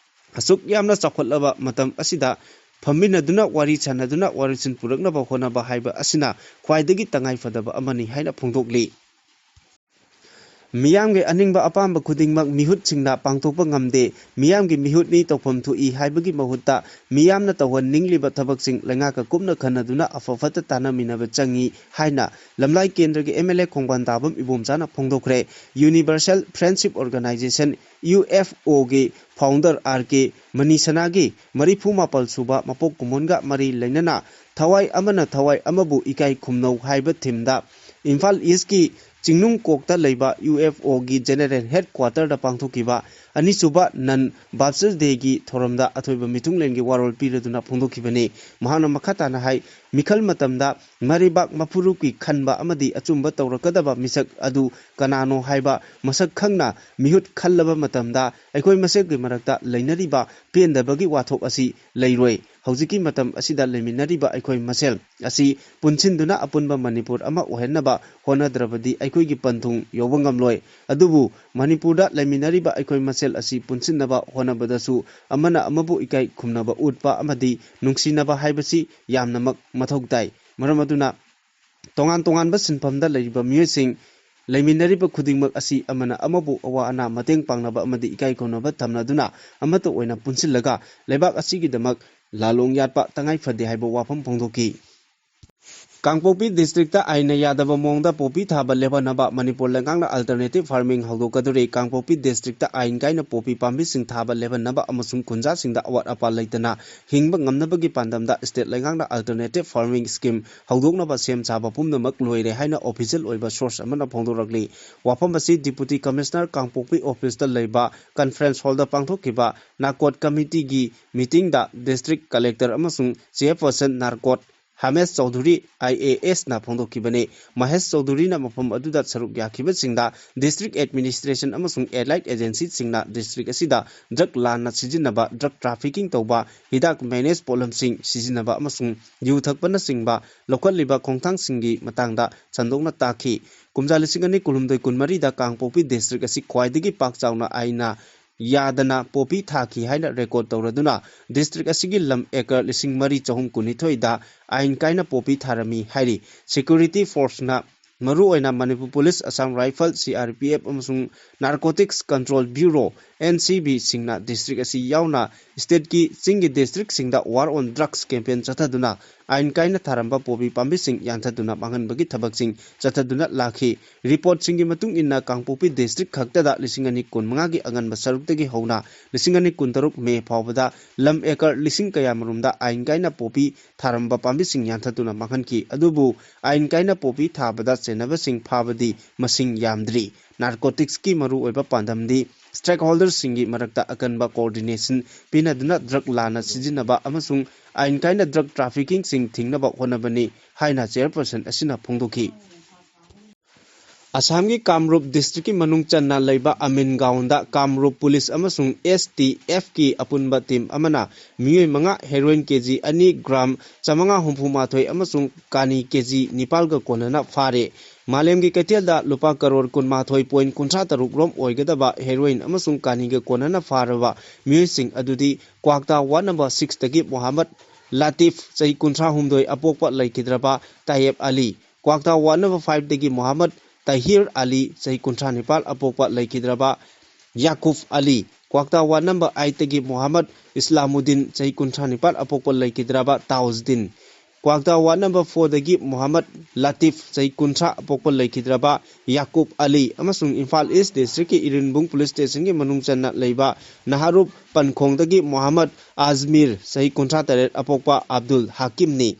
ꯑꯁꯨꯛ ꯌꯥꯝꯅ ꯆꯥꯎꯈꯠꯂꯕ ꯃꯇꯝ ꯑꯁꯤꯗ ꯐꯝꯃꯤꯟꯅꯗꯨꯅ ꯋꯥꯔꯤ ꯁꯥꯟꯅꯗꯨꯅ ꯋꯥꯔꯣꯏꯁꯤꯟ ꯄꯨꯔꯛꯅꯕ ꯍꯣꯠꯅꯕ ꯍꯥꯏꯕ ꯑꯁꯤꯅ ꯈ꯭ꯋꯥꯏꯗꯒꯤ ꯇꯉꯥꯏꯐꯗꯕ ꯑꯃꯅꯤ ꯍꯥꯏꯅ ꯐꯣꯡꯗꯣꯛꯂꯤ꯫ ꯃꯤꯌꯥꯝꯒꯤ ꯑꯅꯤꯡꯕ ꯑꯄꯥꯝꯕ ꯈꯨꯗꯤꯡꯃꯛ ꯃꯤꯍꯨꯠꯁꯤꯡꯅ ꯄꯥꯡꯊꯣꯛꯄ ꯉꯝꯗꯦ꯫ ꯃꯤꯌꯥꯝꯒꯤ ꯃꯤꯍꯨꯠꯅꯤ, ꯇꯧꯐꯝ ꯊꯣꯛꯏ ꯍꯥꯏꯕꯒꯤ ꯃꯍꯨꯠꯇ ꯃꯤꯌꯥꯝꯅ ꯇꯧꯍꯟꯅꯤꯡꯂꯤꯕ ꯊꯕꯛꯁꯤꯡ ꯂꯩꯉꯥꯛꯀ ꯀꯨꯞꯅ ꯈꯟꯅꯗꯨꯅ ꯑꯐ ꯐꯠꯇ ꯇꯥꯟꯅꯃꯤꯟꯅꯕ ꯆꯪꯏ ꯍꯥꯏꯅ ꯂꯝꯂꯥꯏ ꯀꯦꯟꯗ꯭ꯔꯒꯤ M L A ꯈꯣꯡꯕꯥꯟ ꯇꯥꯕꯝ ꯏꯕꯣꯝꯆꯥꯅ ꯐꯣꯡꯗꯣꯛꯈ꯭ꯔꯦ꯫ Universal Friendship Organization, U F O ꯒꯤ founder R K ꯃꯅꯤꯁꯅꯥꯒꯤ ꯃꯔꯤꯐꯨ ꯃꯥꯄꯜ ꯁꯨꯕ ꯃꯄꯣꯛ ꯀꯨꯝꯑꯣꯟꯒ ꯃꯔꯤ ꯂꯩꯅꯅ ꯊꯋꯥꯏ ꯑꯃꯅ ꯊꯋꯥꯏ ꯑꯃꯕꯨ ꯏꯀꯥꯏ ꯈꯨꯝꯅꯧ ꯍꯥꯏꯕ theme ꯗ ꯏꯝꯐꯥꯜ ꯏꯁꯀꯤ ꯆꯤꯡꯅꯨꯡꯀꯣꯛꯇ ꯂꯩꯕ U F O ꯒꯤ General Headquarter ꯗ ꯄꯥꯡꯊꯣꯛꯈꯤꯕ ꯑꯅꯤꯁꯨꯕ Non Baptist Day ꯒꯤ ꯊꯧꯔꯝꯗ ꯑꯊꯣꯏꯕ ꯃꯤꯊꯨꯡꯂꯦꯟꯒꯤ ꯋꯥꯔꯣꯜ ꯄꯤꯔꯗꯨꯅ ꯐꯣꯡꯗꯣꯛꯈꯤꯕꯅꯤ꯫ ꯃꯍꯥꯛꯅ ꯃꯈꯥ ꯇꯥꯅ ꯍꯥꯏ, ꯃꯤꯈꯜ ꯃꯇꯝꯗ ꯃꯔꯩꯕꯥꯛ ꯃꯄꯨꯔꯨꯞꯀꯤ ꯈꯟꯕ ꯑꯃꯗꯤ ꯑꯆꯨꯝꯕ ꯇꯧꯔꯛꯀꯗꯕ ꯃꯤꯁꯛ ꯑꯗꯨ ꯀꯅꯥꯅꯣ ꯍꯥꯏꯕ ꯃꯁꯛ ꯈꯪꯅ ꯃꯤꯍꯨꯠ ꯈꯜꯂꯕ ꯃꯇꯝꯗ ꯑꯩꯈꯣꯏ ꯃꯁꯦꯜꯒꯤ ꯃꯔꯛꯇ ꯂꯩꯅꯔꯤꯕ ꯄꯦꯟꯗꯕꯒꯤ ꯋꯥꯊꯣꯛ ꯑꯁꯤ ꯂꯩꯔꯣꯏ꯫ ꯍꯧꯖꯤꯛꯀꯤ ꯃꯇꯝ ꯑꯁꯤꯗ ꯂꯩꯃꯤꯟꯅꯔꯤꯕ ꯑꯩꯈꯣꯏ ꯃꯁꯦꯜ ꯑꯁꯤ ꯄꯨꯟꯁꯤꯟꯗꯨꯅ ꯑꯄꯨꯟꯕ ꯃꯅꯤꯄꯨꯔ ꯑꯃ ꯑꯣꯏꯍꯟꯅꯕ ꯍꯣꯠꯅꯗ꯭ꯔꯕꯗꯤ ꯑꯩꯈꯣꯏꯒꯤ ꯄꯟꯊꯨꯡ ꯌꯧꯕ ꯉꯝꯂꯣꯏ꯫ ꯑꯗꯨꯕꯨ ꯃꯅꯤꯄꯨꯔꯗ ꯂꯩꯃꯤꯟꯅꯔꯤꯕ ꯑꯩꯈꯣꯏ ꯃꯁꯦꯜ ꯑꯁꯤ ꯄꯨꯟꯁꯤꯟꯅꯕ ꯍꯣꯠꯅꯕꯗꯁꯨ ꯑꯃꯅ ꯑꯃꯕꯨ ꯏꯀꯥꯏ ꯈꯨꯝꯅꯕ ꯎꯠꯄ ꯑꯃꯗꯤ ꯅꯨꯡꯁꯤꯅꯕ ꯍꯥꯏꯕꯁꯤ ꯌꯥꯝꯅꯃꯛ ꯃꯊꯧ ꯇꯥꯏ꯫ ꯃꯔꯝ ꯑꯗꯨꯅ ꯇꯣꯉꯥꯟ ꯇꯣꯉꯥꯟꯕ ꯁꯤꯟꯐꯝꯗ ꯂꯩꯔꯤꯕ ꯃꯤꯑꯣꯏꯁꯤꯡ ꯂꯩꯃꯤꯟꯅꯔꯤꯕ ꯈꯨꯗꯤꯡꯃꯛ ꯑꯁꯤ ꯑꯃꯅ ꯑꯃꯕꯨ ꯑꯋꯥ ꯑꯅꯥ ꯃꯇꯦꯡ ꯄꯥꯡꯅꯕ ꯑꯃꯗꯤ ꯏꯀꯥꯏ ꯈꯨꯝꯅꯕ ꯊꯝꯅꯗꯨꯅ ꯑꯃꯠꯇ ꯑꯣꯏꯅ ꯄꯨꯟꯁꯤꯜꯂꯒ ꯂꯩꯕꯥꯛ ꯑꯁꯤꯒꯤꯗꯃꯛ ꯂꯥꯂꯣꯡ ꯌꯥꯠꯄ ꯇꯉꯥꯏ ꯐꯗꯦ ꯍꯥꯏꯕ ꯋꯥꯐꯝ ꯐꯣꯡꯗꯣꯛꯈꯤ꯫ ꯀꯥꯡꯄꯣꯛꯄꯤ district ꯇ ꯑꯥꯏꯟꯅ ꯌꯥꯗꯕ ꯃꯑꯣꯡꯗ ꯄꯣꯄꯤ ꯊꯥꯕ ꯂꯦꯞꯍꯟꯅꯕ ꯃꯅꯤꯄꯨꯔ ꯂꯩꯉꯥꯛꯅ alternative farming ꯍꯧꯗꯣꯛꯀꯗꯧꯔꯤ꯫ ꯀꯥꯡꯄꯣꯛꯄꯤ district ꯇ ꯑꯥꯏꯟ ꯀꯥꯏꯅ ꯄꯣꯄꯤ ꯄꯥꯝꯕꯤꯁꯤꯡ ꯊꯥꯕ ꯂꯦꯞꯍꯟꯅꯕ ꯑꯃꯁꯨꯡ ꯈꯨꯟꯖꯥꯁꯤꯡꯗ ꯑꯋꯥꯠ ꯑꯄꯥ ꯂꯩꯇꯅ ꯍꯤꯡꯕ ꯉꯝꯅꯕꯒꯤ ꯄꯥꯟꯗꯝꯗ state ꯂꯩꯉꯥꯛꯅ alternative farming scheme ꯍꯧꯗꯣꯛꯅꯕ ꯁꯦꯝ ꯁꯥꯕ ꯄꯨꯝꯅꯃꯛ ꯂꯣꯏꯔꯦ ꯍꯥꯏꯅ official ꯑꯣꯏꯕ source ꯑꯃꯅ ꯐꯣꯡꯗꯣꯔꯛꯂꯤ꯫ ꯋꯥꯐꯝ ꯑꯁꯤ Deputy Commissioner ꯀꯥꯡꯄꯣꯛꯄꯤ office ꯇ ꯂꯩꯕ conference hall ꯗ ꯄꯥꯡꯊꯣꯛꯈꯤꯕ NARCOT committee ꯒꯤ meeting ꯗ district collector ꯑꯃꯁꯨꯡ chairperson NARCOT ꯍꯥꯃꯦꯁ Chaudhuri, I A S ꯅ ꯐꯣꯡꯗꯣꯛꯈꯤꯕꯅꯤ꯫ ꯃꯍꯦꯁ ꯆꯧꯙꯨꯔꯤꯅ ꯃꯐꯝ ꯑꯗꯨꯗ ꯁꯔꯨꯛ ꯌꯥꯈꯤꯕꯁꯤꯡꯗ district administration ꯑꯃꯁꯨꯡ allied agency ꯁꯤꯡꯅ district ꯑꯁꯤꯗ drug ꯂꯥꯟꯅ ꯁꯤꯖꯤꯟꯅꯕ, drug trafficking ꯇꯧꯕ, ꯍꯤꯗꯥꯛ ꯃꯦꯅꯦꯖ ꯄꯣꯠꯂꯝꯁꯤꯡ ꯁꯤꯖꯤꯟꯅꯕ ꯑꯃꯁꯨꯡ ꯌꯨ ꯊꯛꯄꯅꯆꯤꯡꯕ ꯂꯧꯈꯠꯂꯤꯕ ꯈꯣꯡꯊꯥꯡꯁꯤꯡꯒꯤ ꯃꯇꯥꯡꯗ ꯁꯟꯗꯣꯛꯅ ꯇꯥꯛꯈꯤ꯫ ꯀꯨꯝꯖꯥ ꯂꯤꯁꯤꯡ ꯑꯅꯤ ꯀꯨꯟꯍꯨꯝꯗꯣꯏ ꯀꯨꯟꯃꯔꯤꯗ ꯀꯥꯡꯄꯣꯛꯄꯤ district ꯑꯁꯤ ꯈ꯭ꯋꯥꯏꯗꯒꯤ ꯄꯥꯛ ꯆꯥꯎꯅ ꯑꯥꯏꯟꯅ ꯌꯥꯗꯅ ꯄꯣꯄꯤ ꯊꯥꯈꯤ ꯍꯥꯏꯅ record ꯇꯧꯔꯗꯨꯅ district ꯑꯁꯤꯒꯤ ꯂꯝ acre ꯂꯤꯁꯤꯡ ꯃꯔꯤ ꯆꯍꯨꯝ ꯀꯨꯟꯅꯤꯊꯣꯏꯗ ꯑꯥꯏꯟ ꯀꯥꯏꯅ ꯄꯣꯄꯤ ꯊꯥꯔꯝꯃꯤ ꯍꯥꯏꯔꯤ꯫ Security force ꯅ ꯃꯔꯨꯑꯣꯏꯅ Manipur police, Assam rifle, C R P F ꯑꯃꯁꯨꯡ narcotics control bureau, N C B, ꯁꯤꯡꯅ ꯗꯤꯁꯇ꯭ꯔꯤꯛ ꯑꯁꯤ ꯌꯥꯎꯅ ꯁ꯭ꯇꯦꯠꯀꯤ ꯆꯤꯡꯒꯤ ꯗꯤꯁꯇ꯭ꯔꯤꯛꯁꯤꯡꯗ ꯋꯥꯔ ꯑꯣꯟ ꯗ꯭ꯔꯒꯁ ꯀꯦꯝꯄꯦꯟ ꯆꯠꯊꯗꯨꯅ ꯑꯥꯏꯟ ꯀꯥꯏꯅ ꯊꯥꯔꯝꯕ ꯄꯣꯄꯤ ꯄꯥꯝꯕꯤꯁꯤꯡ ꯌꯥꯟꯊꯠꯇꯨꯅ ꯃꯥꯡꯍꯟꯕꯒꯤ ꯊꯕꯛꯁꯤꯡ ꯆꯠꯊꯗꯨꯅ ꯂꯥꯛꯈꯤ꯫ ꯔꯤꯄꯣꯔꯠꯁꯤꯡꯒꯤ ꯃꯇꯨꯡ ꯏꯟꯅ ꯀꯥꯡꯄꯣꯛꯄꯤ ꯗꯤꯁꯇ꯭ꯔꯤꯛ ꯈꯛꯇꯗ ꯂꯤꯁꯤꯡ ꯑꯅꯤ ꯀꯨꯟꯃꯉꯥꯒꯤ ꯑꯉꯟꯕ ꯁꯔꯨꯛꯇꯒꯤ ꯍꯧꯅ ꯂꯤꯁꯤꯡ ꯑꯅꯤ ꯀꯨꯟꯇꯔꯨꯛ ꯃꯦ ꯐꯥꯎꯕꯗ ꯂꯝ ꯑꯦꯀꯔ ꯂꯤꯁꯤꯡ ꯀꯌꯥꯃꯔꯨꯝꯗ ꯑꯥꯏꯟ ꯀꯥꯏꯅ ꯄꯣꯄꯤ ꯊꯥꯔꯝꯕ ꯄꯥꯝꯕꯤꯁꯤꯡ ꯌꯥꯟꯊꯠꯇꯨꯅ ꯃꯥꯡꯍꯟꯈꯤ꯫ ꯑꯗꯨꯕꯨ ꯑꯥꯏꯟ ꯀꯥꯏꯅ ꯄꯣꯄꯤ ꯊꯥꯕꯗ ꯆꯦꯟꯅꯕꯁꯤꯡ ꯐꯥꯕꯗꯤ ꯃꯁꯤꯡ ꯌꯥꯝꯗ꯭ꯔꯤ꯫ ꯅꯥꯔꯀꯣꯇꯤꯛꯁꯀꯤ ꯃꯔꯨꯑꯣꯏꯕ ꯄꯥꯟꯗꯝꯗꯤ ꯁ꯭ꯇꯦꯛꯍꯣꯜꯗꯔꯁꯤꯡꯒꯤ ꯃꯔꯛꯇ ꯑꯀꯟꯕ ꯀꯣꯑꯣꯔꯗꯤꯅꯦꯁꯟ ꯄꯤꯅꯗꯨꯅ ꯗ꯭ꯔꯒ ꯂꯥꯟꯅ ꯁꯤꯖꯤꯟꯅꯕ ꯑꯃꯁꯨꯡ ꯑꯥꯏꯟ ꯀꯥꯏꯅ ꯗ꯭ꯔꯒ ꯇ꯭ꯔꯥꯐꯤꯀꯤꯡꯁꯤꯡ ꯊꯤꯡꯅꯕ ꯍꯣꯠꯅꯕꯅꯤ ꯍꯥꯏꯅ ꯆꯦꯌꯔꯄꯔꯁꯟ ꯑꯁꯤꯅ ꯐꯣꯡꯗꯣꯛꯈꯤ꯫ ꯑꯁꯥꯝꯒꯤ ꯀꯥꯃꯔꯨꯞ ꯗꯤꯁꯇ꯭ꯔꯤꯛꯀꯤ ꯃꯅꯨꯡ ꯆꯟꯅ ꯂꯩꯕ ꯑꯃꯤꯟꯒꯥꯎꯟꯗ ꯀꯥꯃꯔꯨꯞ ꯄꯨꯂꯤꯁ ꯑꯃꯁꯨꯡ ꯑꯦꯁ ꯇꯤ ꯑꯦꯐꯀꯤ ꯑꯄꯨꯟꯕ ꯇꯤꯝ ꯑꯃꯅ ꯃꯤꯑꯣꯏ ꯃꯉꯥ, ꯍꯦꯔꯣꯏꯟ ꯀꯦ ꯖꯤ ꯑꯅꯤ, ꯒ꯭ꯔꯥꯝ ꯆꯥꯃꯉꯥ ꯍꯨꯝꯐꯨ ꯃꯥꯊꯣꯏ ꯑꯃꯁꯨꯡ ꯀꯥꯅꯤ ꯀꯦ ꯖꯤ ꯅꯤꯄꯥꯜꯒ ꯀꯣꯟꯅꯅ ꯐꯥꯔꯦ꯫ ꯃꯥꯂꯦꯝꯒꯤ ꯀꯩꯊꯦꯜꯗ ꯂꯨꯄꯥ ꯀꯔꯣꯔ ꯀꯨꯟꯃꯥꯊꯣꯏ ꯄꯣꯏꯟ ꯀꯨꯟꯊ꯭ꯔꯥ ꯇꯔꯨꯛ ꯔꯣꯝ ꯑꯣꯏꯒꯗꯕ ꯍꯦꯔꯣꯏꯟ ꯑꯃꯁꯨꯡ ꯀꯥꯅꯤꯒ ꯀꯣꯟꯅꯅ ꯐꯥꯔꯕ ꯃꯤꯑꯣꯏꯁꯤꯡ ꯑꯗꯨꯗꯤ ꯀ꯭ꯋꯥꯛꯇꯥ ꯋꯥꯔꯗ ꯅꯝꯕꯔ ꯁꯤꯛꯁꯇꯒꯤ ꯃꯣꯍꯥꯃꯠ ꯂꯥꯇꯤꯐ, ꯆꯍꯤ ꯀꯨꯟꯊ꯭ꯔꯥ ꯍꯨꯝꯗꯣꯏ, ꯑꯄꯣꯛꯄ ꯂꯩꯈꯤꯗ꯭ꯔꯕ ꯇꯥꯌꯦꯕ ꯑꯂꯤ, ꯀ꯭ꯋꯥꯛꯇꯥ ꯋꯥꯔꯗ ꯅꯝꯕꯔ ꯐꯥꯏꯚꯇꯒꯤ ꯃꯣꯍꯥꯃꯠ ꯇꯍꯤꯔ ꯑꯂꯤ, ꯆꯍꯤ ꯀꯨꯟꯊ꯭ꯔꯥ ꯅꯤꯄꯥꯜ, ꯑꯄꯣꯛꯄ ꯂꯩꯈꯤꯗ꯭ꯔꯕ ꯌꯥꯀꯨꯕ ꯑꯂꯤ, ꯀ꯭ꯋꯥꯛꯇꯥ ꯋꯥꯔꯗ ꯅꯝꯕꯔ ꯑꯥꯏꯠꯇꯒꯤ ꯃꯣꯍꯥꯃꯠ ꯏꯁꯂꯥꯃꯨꯗꯤꯟ, ꯆꯍꯤ ꯀꯨꯟꯊ꯭ꯔꯥ ꯅꯤꯄꯥꯜ, ꯑꯄꯣꯛꯄ ꯂꯩꯈꯤꯗ꯭ꯔꯕ ꯇꯥꯎꯖꯗꯤꯟ, ꯀ꯭ꯋꯥꯛꯇꯥ ꯋꯥꯔꯗ ꯅꯝꯕꯔ ꯐꯣꯔꯗꯒꯤ ꯃꯣꯍꯥꯃꯠ ꯂꯥꯇꯤꯐ, ꯆꯍꯤ ꯀꯨꯟꯊ꯭ꯔꯥ, ꯑꯄꯣꯛꯄ ꯂꯩꯈꯤꯗ꯭ꯔꯕ ꯌꯥꯀꯨꯕ ꯑꯂꯤ, ꯑꯃꯁꯨꯡ ꯏꯝꯐꯥꯜ ꯏꯁ ꯗꯤꯁꯇ꯭ꯔꯤꯛꯀꯤ ꯏꯔꯤꯟꯕꯨꯡ ꯄꯨꯂꯤꯁ ꯁ꯭ꯇꯦꯁꯟꯒꯤ ꯃꯅꯨꯡ ꯆꯟꯅ ꯂꯩꯕ ꯅꯍꯥꯔꯨꯞ ꯄꯟꯈꯣꯡꯗꯒꯤ ꯃꯣꯍꯥꯃꯠ ꯑꯖꯃꯤꯔ, ꯆꯍꯤ ꯀꯨꯟꯊ꯭ꯔꯥ ꯇꯔꯦꯠ, ꯑꯄꯣꯛꯄ ꯑꯕꯗꯨꯜ ꯍꯥꯀꯤꯝꯅꯤ꯫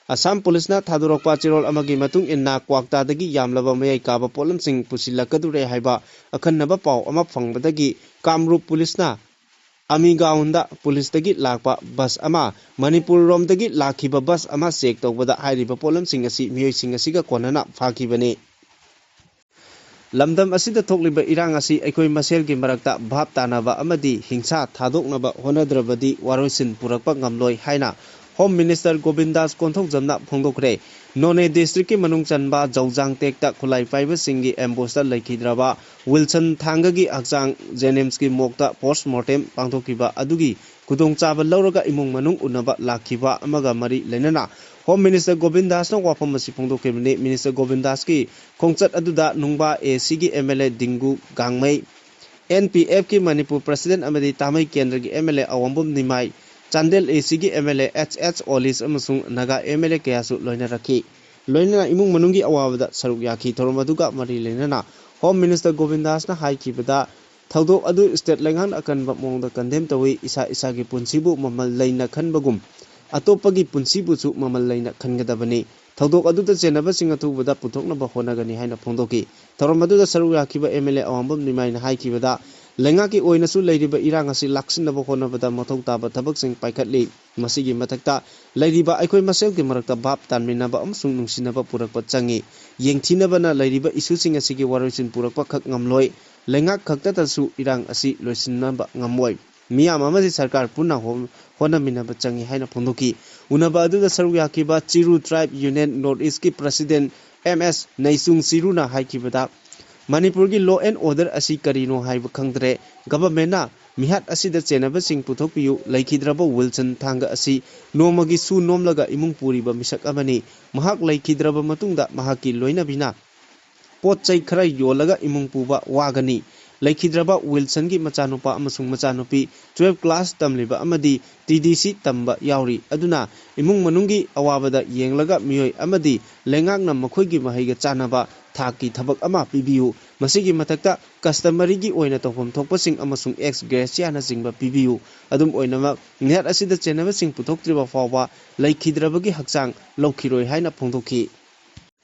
ꯑꯁꯥꯝ ꯄꯨꯂꯤꯁꯅ ꯊꯥꯗꯣꯔꯛꯄ ꯆꯦꯔꯣꯜ ꯑꯃꯒꯤ ꯃꯇꯨꯡ ꯏꯟꯅ, ꯀ꯭ꯋꯥꯛꯇꯥꯗꯒꯤ ꯌꯥꯝꯂꯕ ꯃꯌꯥꯏ ꯀꯥꯕ ꯄꯣꯠꯂꯝꯁꯤꯡ ꯄꯨꯁꯤꯜꯂꯛꯀꯗꯧꯔꯦ ꯍꯥꯏꯕ ꯑꯈꯟꯅꯕ ꯄꯥꯎ ꯑꯃ ꯐꯪꯕꯗꯒꯤ ꯀꯥꯃꯔꯨꯞ ꯄꯨꯂꯤꯁꯅ ꯑꯃꯤꯒꯥꯎꯟꯗ ꯄꯨꯂꯤꯁꯇꯒꯤ ꯂꯥꯛꯄ ꯕꯁ ꯑꯃ, ꯃꯅꯤꯄꯨꯔꯔꯣꯝꯗꯒꯤ ꯂꯥꯛꯈꯤꯕ ꯕꯁ ꯑꯃ ꯆꯦꯛ ꯇꯧꯕꯗ ꯍꯥꯏꯔꯤꯕ ꯄꯣꯠꯂꯝꯁꯤꯡ ꯑꯁꯤ ꯃꯤꯑꯣꯏꯁꯤꯡ ꯑꯁꯤꯒ ꯀꯣꯟꯅꯅ ꯐꯥꯈꯤꯕꯅꯤ꯫ ꯂꯝꯗꯝ ꯑꯁꯤꯗ ꯊꯣꯛꯂꯤꯕ ꯏꯔꯥꯡ ꯑꯁꯤ ꯑꯩꯈꯣꯏ ꯃꯁꯦꯜꯒꯤ ꯃꯔꯛꯇ ꯚꯥꯞ ꯇꯥꯅꯕ ꯑꯃꯗꯤ ꯍꯤꯡꯁꯥ ꯊꯥꯗꯣꯛꯅꯕ ꯍꯣꯠꯅꯗ꯭ꯔꯕꯗꯤ ꯋꯥꯔꯣꯏꯁꯤꯟ ꯄꯨꯔꯛꯄ ꯉꯝꯂꯣꯏ ꯍꯥꯏꯅ ꯍꯣꯝ ꯃꯤꯅꯤꯁꯇꯔ ꯒꯣꯕꯤꯟꯗꯥꯁ ꯀꯣꯟꯊꯧꯖꯝꯅ ꯐꯣꯡꯗꯣꯛꯈ꯭ꯔꯦ꯫ ꯅꯣꯅꯦ ꯗꯤꯁꯇ꯭ꯔꯤꯛꯀꯤ ꯃꯅꯨꯡ ꯆꯟꯕ ꯖꯧꯖꯥꯡ ꯇꯦꯛꯇ ꯈꯨꯠꯂꯥꯏ ꯄꯥꯏꯕꯁꯤꯡꯒꯤ ꯑꯦꯝꯕꯨꯁꯇ ꯂꯩꯈꯤꯗ꯭ꯔꯕ ꯋꯤꯜꯁꯟ ꯊꯥꯡꯒꯒꯤ ꯍꯛꯆꯥꯡ ꯖꯦꯅꯤꯝꯁꯀꯤ ꯃꯣꯔꯒꯇ ꯄꯣꯁꯃꯣꯔꯇꯦꯝ ꯄꯥꯡꯊꯣꯛꯈꯤꯕ ꯑꯗꯨꯒꯤ ꯈꯨꯗꯣꯡꯆꯥꯕ ꯂꯧꯔꯒ ꯏꯃꯨꯡ ꯃꯅꯨꯡ ꯎꯅꯕ ꯂꯥꯛꯈꯤꯕ ꯑꯃꯒ ꯃꯔꯤ ꯂꯩꯅꯅ Home Minister ꯒꯣꯕꯤꯟ ꯗꯥꯁꯅ ꯋꯥꯐꯝ ꯑꯁꯤ ꯐꯣꯡꯗꯣꯛꯈꯤꯕꯅꯤ꯫ Minister ꯒꯣꯕꯤꯟ ꯗꯥꯁꯀꯤ ꯈꯣꯡꯆꯠ ꯑꯗꯨꯗ ꯅꯨꯡꯕꯥ ꯑꯦ ꯁꯤꯒꯤ M L A Dingu Gangmei, N P ꯑꯦꯐꯀꯤ ꯃꯅꯤꯄꯨꯔ president ꯑꯃꯗꯤ ꯇꯥꯃꯩ ꯀꯦꯟꯗ꯭ꯔꯒꯤ ꯑꯦꯝ ꯑꯦꯜ ꯑꯦ ꯑꯋꯥꯡꯕꯝ ꯅꯤꯃꯥꯏ, ꯆꯥꯟꯗꯦꯜ ꯑꯦ ꯁꯤꯒꯤ M L A H H Olish ꯑꯃꯁꯨꯡ ꯅꯥꯒꯥ ꯑꯦꯝ ꯑꯦꯜ ꯑꯦ ꯀꯌꯥꯁꯨ ꯂꯣꯏꯅꯔꯛꯈꯤ꯫ ꯂꯣꯏꯅꯅ ꯏꯃꯨꯡ ꯃꯅꯨꯡꯒꯤ ꯑꯋꯥꯕꯗ ꯁꯔꯨꯛ ꯌꯥꯈꯤ꯫ ꯊꯧꯔꯝ ꯑꯗꯨꯒ ꯃꯔꯤ ꯂꯩꯅꯅ Home Minister ꯒꯣꯕꯤꯟ ꯗꯥꯁꯅ ꯍꯥꯏꯈꯤꯕꯗ, ꯊꯧꯗꯣꯛ ꯑꯗꯨ state ꯂꯩꯉꯥꯛꯅ ꯑꯀꯟꯕ ꯃꯑꯣꯡꯗ condemn ꯇꯧꯏ꯫ ꯏꯁꯥ ꯏꯁꯥꯒꯤ ꯄꯨꯟꯁꯤꯕꯨ ꯃꯃꯜ ꯂꯩꯅ ꯈꯟꯕꯒꯨꯝ, ꯑꯇꯣꯞꯄꯒꯤ ꯄꯨꯟꯁꯤꯕꯨꯁꯨ ꯃꯃꯜ ꯂꯩꯅ ꯈꯟꯒꯗꯕꯅꯤ꯫ ꯊꯧꯗꯣꯛ ꯑꯗꯨꯗ ꯆꯦꯟꯅꯕꯁꯤꯡ ꯑꯊꯨꯕꯗ ꯄꯨꯊꯣꯛꯅꯕ ꯍꯣꯠꯅꯒꯅꯤ ꯍꯥꯏꯅ ꯐꯣꯡꯗꯣꯛꯈꯤ꯫ ꯊꯧꯔꯝ ꯑꯗꯨꯗ ꯁꯔꯨꯛ ꯌꯥꯈꯤꯕ ꯑꯦꯝ ꯑꯦꯜ ꯑꯦ ꯑꯋꯥꯡꯕꯝ ꯅꯤꯃꯥꯏꯅ ꯍꯥꯏꯈꯤꯕꯗ, ꯂꯩꯉꯥꯛꯀꯤ ꯑꯣꯏꯅꯁꯨ ꯂꯩꯔꯤꯕ ꯏꯔꯥꯡ ꯑꯁꯤ ꯂꯥꯛꯁꯤꯟꯅꯕ ꯍꯣꯠꯅꯕꯗ ꯃꯊꯧ ꯇꯥꯕ ꯊꯕꯛꯁꯤꯡ ꯄꯥꯏꯈꯠꯂꯤ꯫ ꯃꯁꯤꯒꯤ ꯃꯊꯛꯇ, ꯂꯩꯔꯤꯕ ꯑꯩꯈꯣꯏ ꯃꯁꯦꯜꯒꯤ ꯃꯔꯛꯇ ꯚꯥꯞ ꯇꯥꯟꯃꯤꯟꯅꯕ ꯑꯃꯁꯨꯡ ꯅꯨꯡꯁꯤꯅꯕ ꯄꯨꯔꯛꯄ ꯆꯪꯏ꯫ ꯌꯦꯡꯊꯤꯅꯕꯅ ꯂꯩꯔꯤꯕ ꯏꯁꯨꯁꯤꯡ ꯑꯁꯤꯒꯤ ꯋꯥꯔꯣꯏꯁꯤꯟ ꯄꯨꯔꯛꯄ ꯈꯛ ꯉꯝꯂꯣꯏ꯫ ꯂꯩꯉꯥꯛ ꯈꯛꯇꯗꯁꯨ ꯏꯔꯥꯡ ꯑꯁꯤ ꯂꯣꯏꯁꯤꯟꯅꯕ ꯉꯝꯃꯣꯏ꯫ ꯃꯤꯌꯥꯝ ꯑꯃꯗꯤ ꯁꯔꯀꯥꯔ ꯄꯨꯟꯅ ꯍꯣ-, ꯍꯣꯠꯅꯃꯤꯟꯅꯕ ꯆꯪꯏ ꯍꯥꯏꯅ ꯐꯣꯡꯗꯣꯛꯈꯤ꯫ ꯎꯅꯕ ꯑꯗꯨꯗ ꯁꯔꯨꯛ ꯌꯥꯈꯤꯕ ꯆꯤꯔꯨ Tribe Union North East ꯀꯤ president ꯑꯦꯝ ꯑꯦꯁ ꯅꯩꯆꯨꯡ ꯆꯤꯔꯨꯅ ꯍꯥꯏꯈꯤꯕꯗ, ꯃꯅꯤꯄꯨꯔꯒꯤ law and order ꯑꯁꯤ ꯀꯔꯤꯅꯣ ꯍꯥꯏꯕ ꯈꯪꯗ꯭ꯔꯦ꯫ Government ꯅ ꯃꯤꯍꯥꯠ ꯑꯁꯤꯗ ꯆꯦꯟꯅꯕꯁꯤꯡ ꯄꯨꯊꯣꯛꯄꯤꯌꯨ꯫ ꯂꯩꯈꯤꯗ꯭ꯔꯕ ꯋꯤꯜꯁꯟ ꯊꯥꯡꯒ ꯑꯁꯤ ꯅꯣꯡꯃꯒꯤ ꯁꯨ ꯅꯣꯝꯂꯒ ꯏꯃꯨꯡ ꯄꯨꯔꯤꯕ ꯃꯤꯁꯛ ꯑꯃꯅꯤ꯫ ꯃꯍꯥꯛ ꯂꯩꯈꯤꯗ꯭ꯔꯕ ꯃꯇꯨꯡꯗ ꯃꯍꯥꯛꯀꯤ ꯂꯣꯏꯅꯕꯤꯅ ꯄꯣꯠ ꯆꯩ ꯈꯔ ꯌꯣꯜꯂꯒ ꯏꯃꯨꯡ ꯄꯨꯕ ꯋꯥꯒꯅꯤ꯫ ꯂꯩꯈꯤꯗ꯭ꯔꯕ ꯋꯤꯜꯁꯟꯒꯤ ꯃꯆꯥꯅꯨꯄꯥ ꯑꯃꯁꯨꯡ ꯃꯆꯥꯅꯨꯄꯤ twelve class ꯇꯝꯂꯤꯕ ꯑꯃꯗꯤ ꯇꯤ ꯗꯤ ꯁꯤ ꯇꯝꯕ ꯌꯥꯎꯔꯤ꯫ ꯑꯗꯨꯅ ꯏꯃꯨꯡ ꯃꯅꯨꯡꯒꯤ ꯑꯋꯥꯕꯗ ꯌꯦꯡꯂꯒ ꯃꯤꯑꯣꯏ ꯑꯃꯗꯤ ꯂꯩꯉꯥꯛꯅ ꯃꯈꯣꯏꯒꯤ ꯃꯍꯩꯒ ꯆꯥꯟꯅꯕ ꯊꯥꯛꯀꯤ ꯊꯕꯛ ꯑꯃ ꯄꯤꯕꯤꯌꯨ꯫ ꯃꯁꯤꯒꯤ ꯃꯊꯛꯇ customary ꯒꯤ ꯑꯣꯏꯅ ꯇꯧꯐꯝ ꯊꯣꯛꯄꯁꯤꯡ ꯑꯃꯁꯨꯡ ex gratia ꯅꯆꯤꯡꯕ ꯄꯤꯕꯤꯌꯨ꯫ ꯑꯗꯨꯝ ꯑꯣꯏꯅꯃꯛ, ꯃꯤꯍꯥꯠ ꯑꯁꯤꯗ ꯆꯦꯟꯅꯕꯁꯤꯡ ꯄꯨꯊꯣꯛꯇ꯭ꯔꯤꯕ ꯐꯥꯎꯕ ꯂꯩꯈꯤꯗ꯭ꯔꯕꯒꯤ ꯍꯛꯆꯥꯡ ꯂꯧꯈꯤꯔꯣꯏ ꯍꯥꯏꯅ ꯐꯣꯡꯗꯣꯛꯈꯤ꯫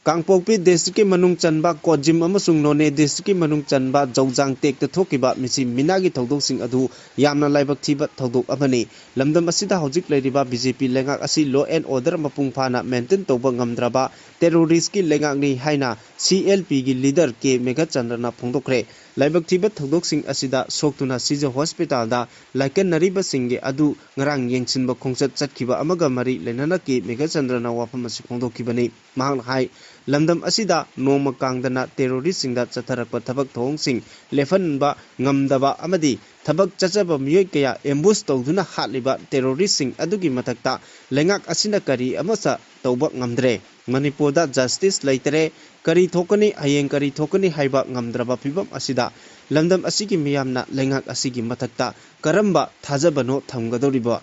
ꯀꯥꯡꯄꯣꯛꯄꯤ district ꯀꯤ ꯃꯅꯨꯡ ꯆꯟꯕ ꯀꯣꯖꯤꯝ ꯑꯃꯁꯨꯡ ꯅꯣꯅꯦ district ꯀꯤ ꯃꯅꯨꯡ ꯆꯟꯕ ꯖꯧꯖꯥꯡ ꯇꯦꯛꯇ ꯊꯣꯛꯈꯤꯕ ꯃꯤꯁꯤ ꯃꯤꯅꯥꯒꯤ ꯊꯧꯗꯣꯛꯁꯤꯡ ꯑꯗꯨ ꯌꯥꯝꯅ ꯂꯥꯏꯕꯛ ꯊꯤꯕ ꯊꯧꯗꯣꯛ ꯑꯃꯅꯤ꯫ ꯂꯝꯗꯝ ꯑꯁꯤꯗ ꯍꯧꯖꯤꯛ ꯂꯩꯔꯤꯕ ꯕꯤ ꯖꯦ ꯄꯤ ꯂꯩꯉꯥꯛ ꯑꯁꯤ law and order ꯃꯄꯨꯡ ꯐꯥꯅ maintain ꯇꯧꯕ ꯉꯝꯗ꯭ꯔꯕ terrorist ꯀꯤ ꯂꯩꯉꯥꯛꯅꯤ ꯍꯥꯏꯅ ꯁꯤ ꯑꯦꯜ ꯄꯤ ꯒꯤ leader ꯀꯦ ꯃꯦꯘꯆꯟꯗ꯭ꯔꯅ ꯐꯣꯡꯗꯣꯛꯈ꯭ꯔꯦ꯫ ꯂꯥꯏꯕꯛ ꯊꯤꯕ ꯊꯧꯗꯣꯛꯁꯤꯡ ꯑꯁꯤꯗ ꯁꯣꯛꯇꯨꯅ ꯁꯤꯖ hospital ꯗ ꯂꯥꯏꯀꯠꯅꯔꯤꯕꯁꯤꯡꯒꯤ ꯑꯗꯨ ꯉꯔꯥꯡ ꯌꯦꯡꯁꯤꯟꯕ ꯈꯣꯡꯆꯠ ꯆꯠꯈꯤꯕ ꯑꯃꯒ ꯃꯔꯤ ꯂꯩꯅꯅ ꯀꯦ ꯃꯦꯘꯆꯟꯗ꯭ꯔꯅ ꯋꯥꯐꯝ ꯑꯁꯤ ꯐꯣꯡꯗꯣꯛꯈꯤꯕꯅꯤ꯫ ꯃꯍꯥꯛꯅ ꯍꯥꯏ, ꯂꯝꯗꯝ ꯑꯁꯤꯗ ꯅꯣꯡꯃ ꯀꯥꯡꯗꯅ terroristꯁꯤꯡꯗ ꯆꯠꯊꯔꯛꯄ ꯊꯕꯛ ꯊꯧꯑꯣꯡꯁꯤꯡ ꯂꯦꯞꯍꯟꯕ ꯉꯝꯗꯕ ꯑꯃꯗꯤ ꯊꯕꯛ ꯆꯠꯆꯕ ꯃꯤꯑꯣꯏ ꯀꯌꯥ ambush ꯇꯧꯗꯨꯅ ꯍꯥꯠꯂꯤꯕ terroristꯁꯤꯡ ꯑꯗꯨꯒꯤ ꯃꯊꯛꯇ ꯂꯩꯉꯥꯛ ꯑꯁꯤꯅ ꯀꯔꯤ ꯑꯃꯠꯇ ꯇꯧꯕ ꯉꯝꯗ꯭ꯔꯦ꯫ ꯃꯅꯤꯄꯨꯔꯗ justice ꯂꯩꯇꯔꯦ꯫ ꯀꯔꯤ ꯊꯣꯛꯀꯅꯤ, ꯍꯌꯦꯡ ꯀꯔꯤ ꯊꯣꯛꯀꯅꯤ ꯍꯥꯏꯕ ꯉꯝꯗ꯭ꯔꯕ ꯐꯤꯕꯝ ꯑꯁꯤꯗ ꯂꯝꯗꯝ ꯑꯁꯤꯒꯤ ꯃꯤꯌꯥꯝꯅ ꯂꯩꯉꯥꯛ ꯑꯁꯤꯒꯤ ꯃꯊꯛꯇ ꯀꯔꯝꯕ ꯊꯥꯖꯕꯅꯣ ꯊꯝꯒꯗꯧꯔꯤꯕ?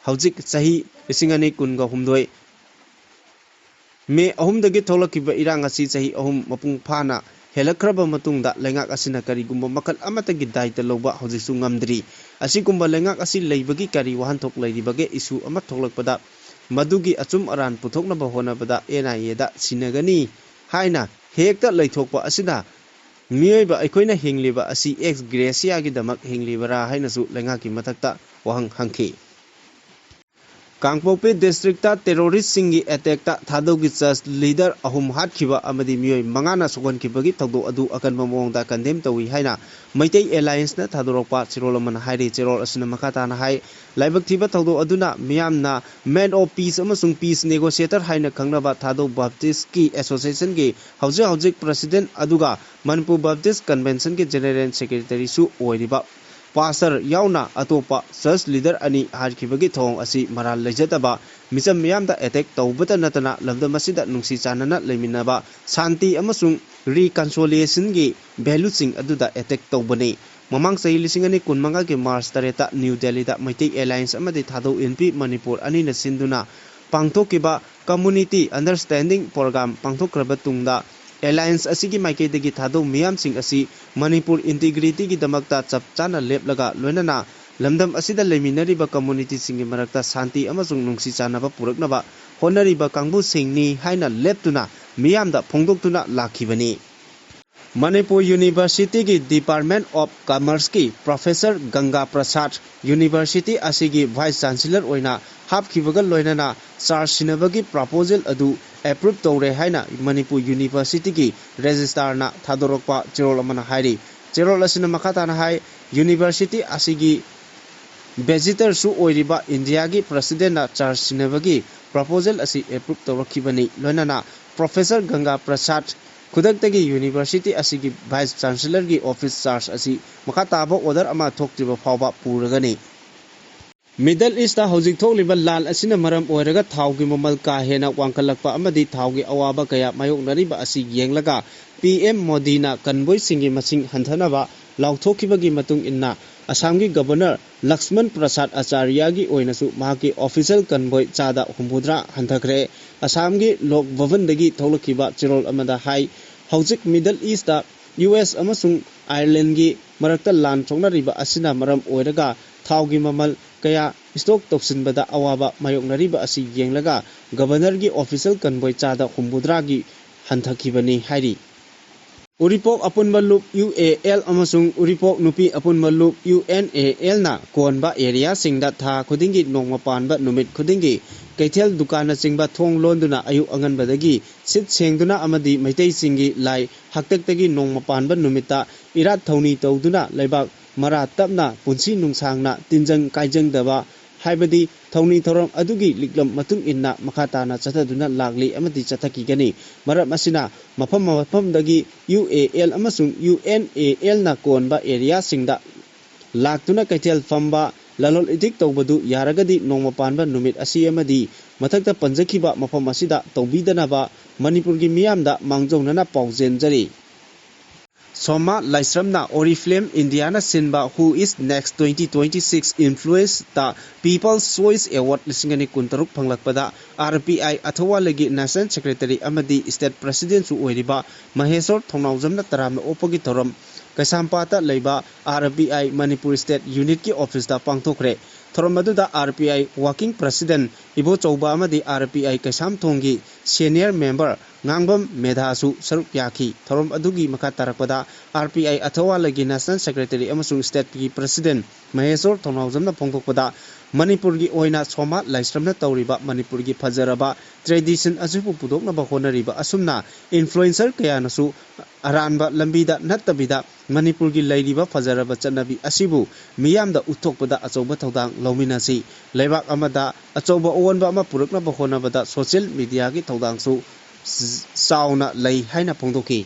ꯍꯧꯖꯤꯛ ꯆꯍꯤ ꯂꯤꯁꯤꯡ ꯑꯅꯤ ꯀꯨꯟꯒ ꯍꯨꯝꯗꯣꯏ ꯃꯦ ꯑꯍꯨꯝꯗꯒꯤ ꯊꯣꯛꯂꯛꯈꯤꯕ ꯏꯔꯥꯡ ꯑꯁꯤ ꯆꯍꯤ ꯑꯍꯨꯝ ꯃꯄꯨꯡ ꯐꯥꯅ ꯍꯦꯜꯂꯛꯈ꯭ꯔꯕ ꯃꯇꯨꯡꯗ ꯂꯩꯉꯥꯛ ꯑꯁꯤꯅ ꯀꯔꯤꯒꯨꯝꯕ ꯃꯈꯜ ꯑꯃꯠꯇꯒꯤ ꯗꯥꯏꯇ ꯂꯧꯕ ꯍꯧꯖꯤꯛꯁꯨ ꯉꯝꯗ꯭ꯔꯤ꯫ ꯑꯁꯤꯒꯨꯝꯕ ꯂꯩꯉꯥꯛ ꯑꯁꯤ ꯂꯩꯕꯒꯤ ꯀꯔꯤ ꯋꯥꯍꯟꯊꯣꯛ ꯂꯩꯔꯤꯕꯒꯦ? Issue ꯑꯃ ꯊꯣꯛꯂꯛꯄꯗ ꯃꯗꯨꯒꯤ ꯑꯆꯨꯝ ꯑꯔꯥꯟ ꯄꯨꯊꯣꯛꯅꯕ ꯍꯣꯠꯅꯕꯗ NIAꯗ ꯁꯤꯟꯅꯒꯅꯤ ꯍꯥꯏꯅ ꯍꯦꯛꯇ ꯂꯩꯊꯣꯛꯄ ꯑꯁꯤꯅ ꯃꯤꯑꯣꯏꯕ ꯑꯩꯈꯣꯏꯅ ꯍꯤꯡꯂꯤꯕ ꯑꯁꯤ ex graciaꯒꯤꯗꯃꯛ ꯍꯤꯡꯂꯤꯕꯔꯥ ꯍꯥꯏꯅꯁꯨ ꯂꯩꯉꯥꯛꯀꯤ ꯃꯊꯛꯇ ꯋꯥꯍꯪ ꯍꯪꯈꯤ꯫ ꯀꯥꯡꯄꯣꯛꯄꯤ districtꯇ terroristꯁꯤꯡꯒꯤ attackꯇ ꯊꯥꯗꯧꯒꯤ church leader ꯑꯍꯨꯝ ꯍꯥꯠꯈꯤꯕ ꯑꯃꯗꯤ ꯃꯤꯑꯣꯏ ꯃꯉꯥꯅ ꯁꯣꯛꯍꯟꯈꯤꯕꯒꯤ ꯊꯧꯗꯣꯛ ꯑꯗꯨ ꯑꯀꯟꯕ ꯃꯑꯣꯡꯗ condemn ꯇꯧꯏ ꯍꯥꯏꯅ ꯃꯩꯇꯩ Allianceꯅ ꯊꯥꯗꯣꯔꯛꯄ ꯆꯦꯔꯣꯜ ꯑꯃꯅ ꯍꯥꯏꯔꯤ꯫ ꯆꯦꯔꯣꯜ ꯑꯁꯤꯅ ꯃꯈꯥ ꯇꯥꯅ ꯍꯥꯏ, ꯂꯥꯏꯕꯛ ꯊꯤꯕ ꯊꯧꯗꯣꯛ ꯑꯗꯨꯅ ꯃꯤꯌꯥꯝꯅ man of peace ꯑꯃꯁꯨꯡ peace negotiator ꯍꯥꯏꯅ ꯈꯪꯅꯕ ꯊꯥꯗꯧ Baptistꯀꯤ Associationꯒꯤ ꯍꯧꯖꯤꯛ ꯍꯧꯖꯤꯛ president ꯑꯗꯨꯒ ꯃꯅꯤꯄꯨꯔ Baptist Conventionꯒꯤ general secretaryꯁꯨ ꯑꯣꯏꯔꯤꯕ pastor ꯌꯥꯎꯅ ꯑꯇꯣꯞꯄ church leader ꯑꯅꯤ ꯍꯥꯠꯈꯤꯕꯒꯤ ꯊꯧꯑꯣꯡ ꯑꯁꯤ ꯃꯔꯥꯜ ꯂꯩꯖꯗꯕ ꯃꯤꯆꯝ ꯃꯤꯌꯥꯝꯗ attack ꯇꯧꯕꯇ ꯅꯠꯇꯅ ꯂꯝꯗꯝ ꯑꯁꯤꯗ ꯅꯨꯡꯁꯤ ꯆꯥꯟꯅꯅ ꯂꯩꯃꯤꯟꯅꯕ, ꯁꯥꯟꯇꯤ ꯑꯃꯁꯨꯡ reconciliationꯒꯤ valueꯁꯤꯡ ꯑꯗꯨꯗ attack ꯇꯧꯕꯅꯤ꯫ ꯃꯃꯥꯡ ꯆꯍꯤ ꯂꯤꯁꯤꯡ ꯑꯅꯤ ꯀꯨꯟꯃꯉꯥꯒꯤ March ꯇꯔꯦꯠꯇ New Delhiꯗ ꯃꯩꯇꯩ Alliance ꯑꯃꯗꯤ ꯊꯥꯗꯧ ꯏꯟꯄꯤ ꯃꯅꯤꯄꯨꯔ ꯑꯅꯤꯅ ꯁꯤꯟꯗꯨꯅ ꯄꯥꯡꯊꯣꯛꯈꯤꯕ Community Understanding Program ꯄꯥꯡꯊꯣꯛꯈ꯭ꯔꯕ ꯇꯨꯡꯗ Alliance ꯑꯁꯤꯒꯤ ꯃꯥꯏꯀꯩꯗꯒꯤ ꯊꯥꯗꯧ ꯃꯤꯌꯥꯝꯁꯤꯡ ꯑꯁꯤ ꯃꯅꯤꯄꯨꯔ integrityꯒꯤꯗꯃꯛꯇ ꯆꯞ ꯆꯥꯅ ꯂꯦꯞꯂꯒ ꯂꯣꯏꯅꯅ ꯂꯝꯗꯝ ꯑꯁꯤꯗ ꯂꯩꯃꯤꯟꯅꯔꯤꯕ communityꯁꯤꯡꯒꯤ ꯃꯔꯛꯇ ꯁꯥꯟꯇꯤ ꯑꯃꯁꯨꯡ ꯅꯨꯡꯁꯤ ꯆꯥꯟꯅꯕ ꯄꯨꯔꯛꯅꯕ ꯍꯣꯠꯅꯔꯤꯕ ꯀꯥꯡꯕꯨꯁꯤꯡꯅꯤ ꯍꯥꯏꯅ ꯂꯦꯞꯇꯨꯅ ꯃꯤꯌꯥꯝꯗ ꯐꯣꯡꯗꯣꯛꯇꯨꯅ ꯂꯥꯛꯈꯤꯕꯅꯤ꯫ ꯃꯅꯤꯄꯨꯔ Universityꯒꯤ Department of Commerceꯀꯤ Professor ꯒꯪꯒꯥ ꯄ꯭ꯔꯁꯥꯗ University ꯑꯁꯤꯒꯤ Vice Chancellor ꯑꯣꯏꯅ ꯍꯥꯞꯈꯤꯕꯒ ꯂꯣꯏꯅꯅ charge ꯁꯤꯟꯅꯕꯒꯤ proposal ꯑꯗꯨ approve ꯇꯧꯔꯦ ꯍꯥꯏꯅ ꯃꯅꯤꯄꯨꯔ Universityꯒꯤ Registrarꯅ ꯊꯥꯗꯣꯔꯛꯄ ꯆꯦꯔꯣꯜ ꯑꯃꯅ ꯍꯥꯏꯔꯤ꯫ ꯆꯦꯔꯣꯜ ꯑꯁꯤꯅ ꯃꯈꯥ ꯇꯥꯅ ꯍꯥꯏ, University ꯑꯁꯤꯒꯤ ꯚꯤꯖꯤꯇꯔꯁꯨ ꯑꯣꯏꯔꯤꯕ ꯏꯟꯗꯤꯌꯥꯒꯤ ꯄ꯭ꯔꯁꯤꯗꯦꯟꯅ ꯆꯥꯔꯖ ꯁꯤꯟꯅꯕꯒꯤ ꯄ꯭ꯔꯄꯣꯖꯦꯜ ꯑꯁꯤ ꯑꯦꯄ꯭ꯔꯨꯞ ꯇꯧꯔꯛꯈꯤꯕꯅꯤ꯫ ꯂꯣꯏꯅꯅ ꯄ꯭ꯔꯣꯐꯦꯁꯔ ꯒꯪꯒꯥ ꯄ꯭ꯔꯁꯥꯗ ꯈꯨꯗꯛꯇꯒꯤ ꯌꯨꯅꯤꯚꯔꯁꯤꯇꯤ ꯑꯁꯤꯒꯤ ꯚꯥꯏꯁ ꯆꯥꯟꯁꯦꯂꯔꯒꯤ ꯑꯣꯐꯤꯁ ꯆꯥꯔꯖ ꯑꯁꯤ ꯃꯈꯥ ꯇꯥꯕ ꯑꯣꯔꯗꯔ ꯑꯃ ꯊꯣꯛꯇ꯭ꯔꯤꯕ ꯐꯥꯎꯕ ꯄꯨꯔꯒꯅꯤ꯫ ꯃꯤꯗꯜ ꯏꯁꯇ ꯍꯧꯖꯤꯛ ꯊꯣꯛꯂꯤꯕ ꯂꯥꯟ ꯑꯁꯤꯅ ꯃꯔꯝ ꯑꯣꯏꯔꯒ ꯊꯥꯎꯒꯤ ꯃꯃꯜ ꯀꯥ ꯍꯦꯟꯅ ꯋꯥꯡꯈꯠꯂꯛꯄ ꯑꯃꯗꯤ ꯊꯥꯎꯒꯤ ꯑꯋꯥꯕ ꯀꯌꯥ ꯃꯥꯌꯣꯛꯅꯔꯤꯕ ꯑꯁꯤ ꯌꯦꯡꯂꯒ ꯄꯤ ꯑꯦꯝ ꯃꯣꯗꯤꯅ ꯀꯟꯚꯣꯏꯁꯤꯡꯒꯤ ꯃꯁꯤꯡ ꯍꯟꯊꯅꯕ ꯂꯥꯎꯊꯣꯛꯈꯤꯕꯒꯤ ꯃꯇꯨꯡ ꯏꯟꯅ ꯑꯁꯥꯝꯒꯤ ꯒꯕꯔꯅꯔ ꯂꯛꯁꯃꯟ ꯄ꯭ꯔꯁꯥꯗ ꯑꯆꯥꯔꯌꯥꯒꯤ ꯑꯣꯏꯅꯁꯨ ꯃꯍꯥꯛꯀꯤ ꯑꯣꯐꯤꯁꯤꯌꯦꯜ ꯀꯟꯚꯣꯏ ꯆꯥꯗ ꯍꯨꯝꯐꯨꯇꯔꯥ ꯍꯟꯊꯈ꯭ꯔꯦ꯫ ꯑꯁꯥꯝꯒꯤ ꯂꯣꯛ ꯚꯕꯟꯗꯒꯤ ꯊꯣꯛꯂꯛꯈꯤꯕ ꯆꯦꯔꯣꯜ ꯑꯃꯗ ꯍꯥꯏ, ꯍꯧꯖꯤꯛ ꯃꯤꯗꯜ ꯏꯁꯇ ꯌꯨ ꯑꯦꯁ ꯑꯃꯁꯨꯡ ꯑꯥꯌꯔꯂꯦꯟꯒꯤ ꯃꯔꯛꯇ ꯂꯥꯟ ꯁꯣꯛꯅꯔꯤꯕ ꯑꯁꯤꯅ ꯃꯔꯝ ꯑꯣꯏꯔꯒ ꯊꯥꯎꯒꯤ ꯃꯃꯜ ꯀꯌꯥ ꯏꯁꯇꯣꯛ ꯇꯧꯁꯤꯟꯕꯗ ꯑꯋꯥꯕ ꯃꯥꯌꯣꯛꯅꯔꯤꯕ ꯑꯁꯤ ꯌꯦꯡꯂꯒ ꯒꯕꯔꯅꯔꯒꯤ ꯑꯣꯐꯤꯁꯤꯌꯦꯜ ꯀꯟꯚꯣꯏ ꯆꯥꯗ ꯍꯨꯝꯐꯨꯇꯔꯥꯒꯤ ꯍꯟꯊꯈꯤꯕꯅꯤ ꯍꯥꯏꯔꯤ꯫ ꯎꯔꯤꯄꯣꯛ ꯑꯄꯨꯟꯕ ꯂꯨꯞ ꯌꯨ ꯑꯦ ꯑꯦꯜ ꯑꯃꯁꯨꯡ ꯎꯔꯤꯄꯣꯛ ꯅꯨꯄꯤ ꯑꯄꯨꯟꯕ ꯂꯨꯞ ꯌꯨ ꯑꯦꯟ ꯑꯦ ꯑꯦꯜꯅ ꯀꯣꯟꯕ ꯑꯦꯔꯤꯌꯥꯁꯤꯡꯗ ꯊꯥ ꯈꯨꯗꯤꯡꯒꯤ ꯅꯣꯡꯃ ꯄꯥꯟꯕ ꯅꯨꯃꯤꯠ ꯈꯨꯗꯤꯡꯒꯤ ꯀꯩꯊꯦꯜ ꯗꯨꯀꯥꯟꯅꯆꯤꯡꯕ ꯊꯣꯡ ꯂꯣꯟꯗꯨꯅ ꯑꯌꯨꯛ ꯑꯉꯟꯕꯗꯒꯤ ꯁꯤꯠ ꯁꯦꯡꯗꯨꯅ ꯑꯃꯗꯤ ꯃꯩꯇꯩꯁꯤꯡꯒꯤ ꯂꯥꯏ ꯍꯥꯛꯇꯛꯇꯒꯤ ꯅꯣꯡꯃ ꯄꯥꯟꯕ ꯅꯨꯃꯤꯠꯇ ꯏꯔꯥꯠ ꯊꯧꯅꯤ ꯇꯧꯗꯨꯅ ꯂꯩꯕꯥꯛ ꯃꯔꯥ ꯇꯞꯅ ꯄꯨꯟꯁꯤ ꯅꯨꯡꯁꯥꯡꯅ ꯇꯤꯟꯖꯪ ꯀꯥꯏꯖꯪꯗꯕ ꯍꯥꯏꯕꯗꯤ ꯊꯧꯅꯤ ꯊꯧꯔꯝ ꯑꯗꯨꯒꯤ ꯂꯤꯛꯂꯝ ꯃꯇꯨꯡ ꯏꯟꯅ ꯃꯈꯥ ꯇꯥꯅ ꯆꯠꯊꯗꯨꯅ ꯂꯥꯛꯂꯤ ꯑꯃꯗꯤ ꯆꯠꯊꯈꯤꯒꯅꯤ꯫ ꯃꯔꯝ ꯑꯁꯤꯅ ꯃꯐꯝ ꯃꯐꯝꯗꯒꯤ ꯌꯨ ꯑꯦ ꯑꯦꯜ ꯑꯃꯁꯨꯡ ꯌꯨ ꯑꯦꯟ ꯑꯦ ꯑꯦꯜꯅ ꯀꯣꯟꯕ ꯑꯦꯔꯤꯌꯥꯁꯤꯡꯗ ꯂꯥꯛꯇꯨꯅ ꯀꯩꯊꯦꯜ ꯐꯝꯕ, ꯂꯂꯣꯟ ꯏꯇꯤꯛ ꯇꯧꯕꯗꯨ ꯌꯥꯔꯒꯗꯤ ꯅꯣꯡꯃ ꯄꯥꯟꯕ ꯅꯨꯃꯤꯠ ꯑꯁꯤ ꯑꯃꯗꯤ ꯃꯊꯛꯇ ꯄꯟꯖꯈꯤꯕ ꯃꯐꯝ ꯑꯁꯤꯗ ꯇꯧꯕꯤꯗꯅꯕ ꯃꯅꯤꯄꯨꯔꯒꯤ ꯃꯤꯌꯥꯝꯗ ꯃꯥꯡꯖꯧꯅꯅ ꯄꯥꯎꯖꯦꯟꯖꯔꯤ꯫ ꯁꯣꯃꯥ ꯂꯥꯏꯁ꯭ꯔꯝꯅ Oriflame Indiaꯅ ꯁꯤꯟꯕ Who is Next twenty twenty-six Influencerꯇ People's Choice Award ꯂꯤꯁꯤꯡ ꯑꯅꯤ ꯀꯨꯟꯇꯔꯨꯛ ꯐꯪꯂꯛꯄꯗ ꯑꯥꯔ ꯄꯤ ꯑꯥꯏ ꯑꯊꯧꯕꯥꯜꯒꯤ National Secretary ꯑꯃꯗꯤ State Presidentꯁꯨ ꯑꯣꯏꯔꯤꯕ ꯃꯍꯦꯁꯣꯔ ꯊꯧꯅꯥꯎꯖꯝꯅ ꯇꯔꯥꯝꯅ ꯑꯣꯛꯄꯒꯤ ꯊꯧꯔꯝ ꯀꯩꯁꯥꯝꯄꯥꯠꯇ ꯂꯩꯕ R B I Manipur State Unitꯀꯤ officeꯇ ꯄꯥꯡꯊꯣꯛꯈ꯭ꯔꯦ꯫ ꯊꯧꯔꯝ ꯑꯗꯨꯗ RPI working president ꯏꯕꯣꯆꯧꯕ ꯑꯃꯗꯤ RPI ꯀꯩꯁꯥꯝꯊꯣꯡꯒꯤ senior member ꯉꯥꯡꯕꯝ ꯃꯦꯙꯥꯁꯨ ꯁꯔꯨꯛ ꯌꯥꯈꯤ꯫ ꯊꯧꯔꯝ ꯑꯗꯨꯒꯤ ꯃꯈꯥ ꯇꯥꯔꯛꯄꯗ RPI ꯑꯊꯋꯥꯂꯩꯒꯤ national secretary ꯑꯃꯁꯨꯡ stateꯀꯤ president ꯃꯍꯦꯁꯣꯔ ꯊꯧꯅꯥꯎꯖꯝꯅ ꯐꯣꯡꯗꯣꯛꯄꯗ, ꯃꯅꯤꯄꯨꯔꯒꯤ ꯑꯣꯏꯅ ꯁꯣꯃꯥ ꯂꯥꯏꯁ꯭ꯔꯝꯅ ꯇꯧꯔꯤꯕ ꯃꯅꯤꯄꯨꯔꯒꯤ ꯐꯖꯔꯕ tradition ꯑꯁꯤꯕꯨ ꯄꯨꯊꯣꯛꯅꯕ ꯍꯣꯠꯅꯔꯤꯕ ꯑꯁꯨꯝꯅ influencer ꯀꯌꯥꯅꯁꯨ ꯑꯔꯥꯟꯕ ꯂꯝꯕꯤꯗ ꯅꯠꯇꯕꯤꯗ ꯃꯅꯤꯄꯨꯔꯒꯤ ꯂꯩꯔꯤꯕ ꯐꯖꯔꯕ ꯆꯠꯅꯕꯤ ꯑꯁꯤꯕꯨ ꯃꯤꯌꯥꯝꯗ ꯎꯠꯊꯣꯛꯄꯗ ꯑꯆꯧꯕ ꯊꯧꯗꯥꯡ ꯂꯧꯃꯤꯟꯅꯁꯤ꯫ ꯂꯩꯕꯥꯛ ꯑꯃꯗ ꯑꯆꯧꯕ ꯑꯑꯣꯟꯕ ꯑꯃ ꯄꯨꯔꯛꯅꯕ ꯍꯣꯠꯅꯕꯗ social mediaꯒꯤ ꯊꯧꯗꯥꯡꯁꯨ ꯆꯥꯎꯅ ꯂꯩ ꯍꯥꯏꯅ ꯐꯣꯡꯗꯣꯛꯈꯤ꯫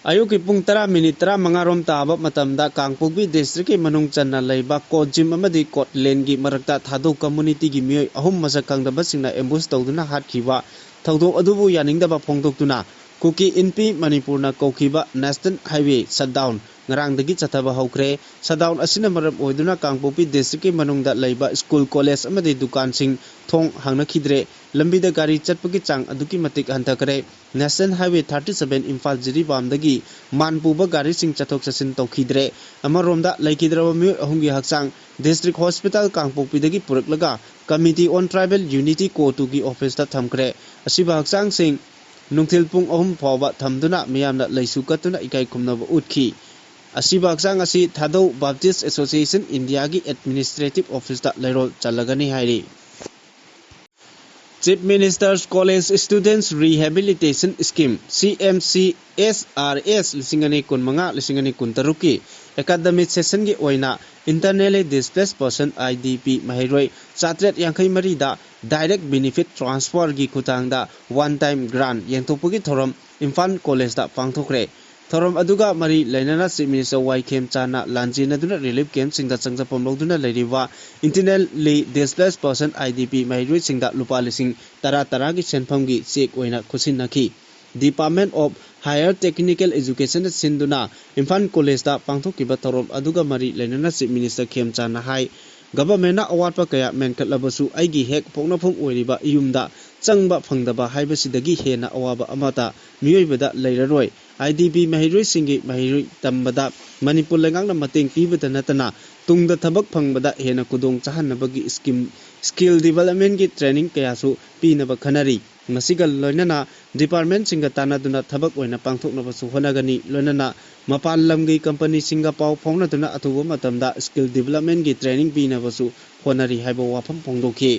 ꯑꯌꯨꯛꯀꯤ ꯄꯨꯡ ꯇꯔꯥ ꯃꯤꯅꯤꯠ ꯇꯔꯥꯃꯉꯥ ꯔꯣꯝ ꯇꯥꯕ ꯃꯇꯝꯗ ꯀꯥꯡꯄꯣꯛꯄꯤ districtꯀꯤ ꯃꯅꯨꯡ ꯆꯟꯅ ꯂꯩꯕ ꯀꯣꯠꯖꯤꯝ ꯑꯃꯗꯤ ꯀꯣꯠꯂꯦꯟꯒꯤ ꯃꯔꯛꯇ ꯊꯥꯗꯧ communityꯒꯤ ꯃꯤꯑꯣꯏ ꯑꯍꯨꯝ ꯃꯁꯛ ꯈꯪꯗꯕꯁꯤꯡꯅ ambush ꯇꯧꯗꯨꯅ ꯍꯥꯠꯈꯤꯕ ꯊꯧꯗꯣꯛ ꯑꯗꯨꯕꯨ ꯌꯥꯅꯤꯡꯗꯕ ꯐꯣꯡꯗꯣꯛꯇꯨꯅ ꯀꯨꯀꯤ ꯏꯟꯄꯤ ꯃꯅꯤꯄꯨꯔꯅ ꯀꯧꯈꯤꯕ national highway shutdown ꯉꯔꯥꯡꯗꯒꯤ ꯆꯠꯊꯕ ꯍꯧꯈ꯭ꯔꯦ꯫ Shutdown ꯑꯁꯤꯅ ꯃꯔꯝ ꯑꯣꯏꯗꯨꯅ ꯀꯥꯡꯄꯣꯛꯄꯤ districtꯀꯤ ꯃꯅꯨꯡꯗ ꯂꯩꯕ school, college ꯑꯃꯗꯤ ꯗꯨꯀꯥꯟꯁꯤꯡ ꯊꯣꯡ ꯍꯥꯡꯅꯈꯤꯗ꯭ꯔꯦ꯫ ꯂꯝꯕꯤꯗ ꯒꯥꯔꯤ ꯆꯠꯄꯒꯤ ꯆꯥꯡ ꯑꯗꯨꯛꯀꯤ ꯃꯇꯤꯛ ꯍꯟꯊꯈ꯭ꯔꯦ꯫ National Highway thirty seven Imphal ꯖꯤꯔꯤꯕꯥꯝꯗꯒꯤ ꯃꯥꯟ ꯄꯨꯕ ꯒꯥꯔꯤꯁꯤꯡ ꯆꯠꯊꯣꯛ ꯆꯠꯁꯤꯟ ꯇꯧꯈꯤꯗ꯭ꯔꯦ꯫ ꯑꯃꯔꯣꯝꯗ ꯂꯩꯈꯤꯗ꯭ꯔꯕ ꯃꯤꯑꯣꯏ ꯑꯍꯨꯝꯒꯤ ꯍꯛꯆꯥꯡ district hospital ꯀꯥꯡꯄꯣꯛꯄꯤꯗꯒꯤ ꯄꯨꯔꯛꯂꯒ Committee on Tribal Unity ꯀꯣꯇꯨꯒꯤ officeꯇ ꯊꯝꯈ꯭ꯔꯦ꯫ ꯑꯁꯤꯕ ꯍꯛꯆꯥꯡꯁꯤꯡ ꯅꯨꯡꯊꯤꯜ ꯄꯨꯡ ꯑꯍꯨꯝ ꯐꯥꯎꯕ ꯊꯝꯗꯨꯅ ꯃꯤꯌꯥꯝꯅ ꯂꯩꯁꯨ ꯀꯠꯇꯨꯅ ꯏꯀꯥꯏ ꯈꯨꯝꯅꯕ ꯎꯠꯈꯤ꯫ ꯑꯁꯤꯕ ꯍꯛꯆꯥꯡ ꯑꯁꯤ ꯊꯥꯗꯧ Baptist Association Indiaꯒꯤ administrative officeꯇ ꯂꯩꯔꯣꯜ ꯆꯜꯂꯒꯅꯤ ꯍꯥꯏꯔꯤ꯫ Chief Minister's College Students Rehabilitation Scheme, CMCSRS, ꯂꯤꯁꯤꯡ ꯑꯅꯤ ꯀꯨꯟꯃꯉꯥ, ꯂꯤꯁꯤꯡ ꯑꯅꯤ ꯀꯨꯟꯇꯔꯨꯛꯀꯤ academic sessionꯒꯤ ꯑꯣꯏꯅ internally displaced person, IDP, ꯃꯍꯩꯔꯣꯏ ꯆꯥꯇ꯭ꯔꯦꯠ ꯌꯥꯡꯈꯩ ꯃꯔꯤꯗ direct benefit transferꯒꯤ ꯈꯨꯠꯊꯥꯡꯗ one time grant ꯌꯦꯟꯊꯣꯛꯄꯒꯤ ꯊꯧꯔꯝ ꯏꯝꯐꯥꯜ collegeꯇ ꯄꯥꯡꯊꯣꯛꯈ꯭ꯔꯦ꯫ ꯊꯧꯔꯝ ꯑꯗꯨꯒ ꯃꯔꯤ ꯂꯩꯅꯅ Chief Minister ꯋꯥꯏ ꯈꯦꯝꯆꯥꯟꯅ ꯂꯥꯟꯖꯦꯟꯅꯗꯨꯅ relief campꯁꯤꯡꯗ ꯆꯪꯖꯐꯝ ꯂꯧꯗꯨꯅ ꯂꯩꯔꯤꯕ internally displaced person, IDP, ꯃꯍꯩꯔꯣꯏꯁꯤꯡꯗ ꯂꯨꯄꯥ ꯂꯤꯁꯤꯡ ꯇꯔꯥ ꯇꯔꯥꯒꯤ ꯁꯦꯟꯐꯝꯒꯤ cheque ꯑꯣꯏꯅ ꯈꯨꯠꯁꯤꯟꯅꯈꯤ꯫ Department of Higher Technical Educationꯅ ꯁꯤꯟꯗꯨꯅ ꯏꯝꯐꯥꯜ collegeꯇ ꯄꯥꯡꯊꯣꯛꯈꯤꯕ ꯊꯧꯔꯝ ꯑꯗꯨꯒ ꯃꯔꯤ ꯂꯩꯅꯅ Chief Minister ꯈꯦꯝꯆꯥꯟꯅ ꯍꯥꯏ, Governmentꯅ ꯑꯋꯥꯠꯄ ꯀꯌꯥ ꯃꯦꯟꯈꯠꯂꯕꯁꯨ ꯑꯩꯒꯤ ꯍꯦꯛ ꯄꯣꯛꯅꯐꯝ ꯑꯣꯏꯔꯤꯕ ꯌꯨꯝꯗ ꯆꯪꯕ ꯐꯪꯗꯕ ꯍꯥꯏꯕꯁꯤꯗꯒꯤ ꯍꯦꯟꯅ ꯑꯋꯥꯕ ꯑꯃꯠꯇ ꯃꯤꯑꯣꯏꯕꯗ ꯂꯩꯔꯔꯣꯏ꯫ IDP ꯃꯍꯩꯔꯣꯏꯁꯤꯡꯒꯤ ꯃꯍꯩꯔꯣꯏ ꯇꯝꯕꯗ ꯃꯅꯤꯄꯨꯔ ꯂꯩꯉꯥꯛꯅ ꯃꯇꯦꯡ ꯄꯤꯕꯗ ꯅꯠꯇꯅ ꯇꯨꯡꯗ ꯊꯕꯛ ꯐꯪꯕꯗ ꯍꯦꯟꯅ ꯈꯨꯗꯣꯡ ꯆꯥꯍꯟꯅꯕꯒꯤ scheme, skill developmentꯀꯤ training ꯀꯌꯥꯁꯨ ꯄꯤꯅꯕ ꯈꯟꯅꯔꯤ꯫ ꯃꯁꯤꯒ ꯂꯣꯏꯅꯅ departmentꯁꯤꯡꯒ ꯇꯥꯟꯅꯗꯨꯅ ꯊꯕꯛ ꯑꯣꯏꯅ ꯄꯥꯡꯊꯣꯛꯅꯕꯁꯨ ꯍꯣꯠꯅꯒꯅꯤ꯫ ꯂꯣꯏꯅꯅ ꯃꯄꯥꯟ ꯂꯝꯒꯤ companyꯁꯤꯡꯒ ꯄꯥꯎ ꯐꯥꯎꯅꯗꯨꯅ ꯑꯊꯨꯕ ꯃꯇꯝꯗ skill developmentꯀꯤ training ꯄꯤꯅꯕꯁꯨ ꯍꯣꯠꯅꯔꯤ ꯍꯥꯏꯕ ꯋꯥꯐꯝ ꯐꯣꯡꯗꯣꯛꯈꯤ꯫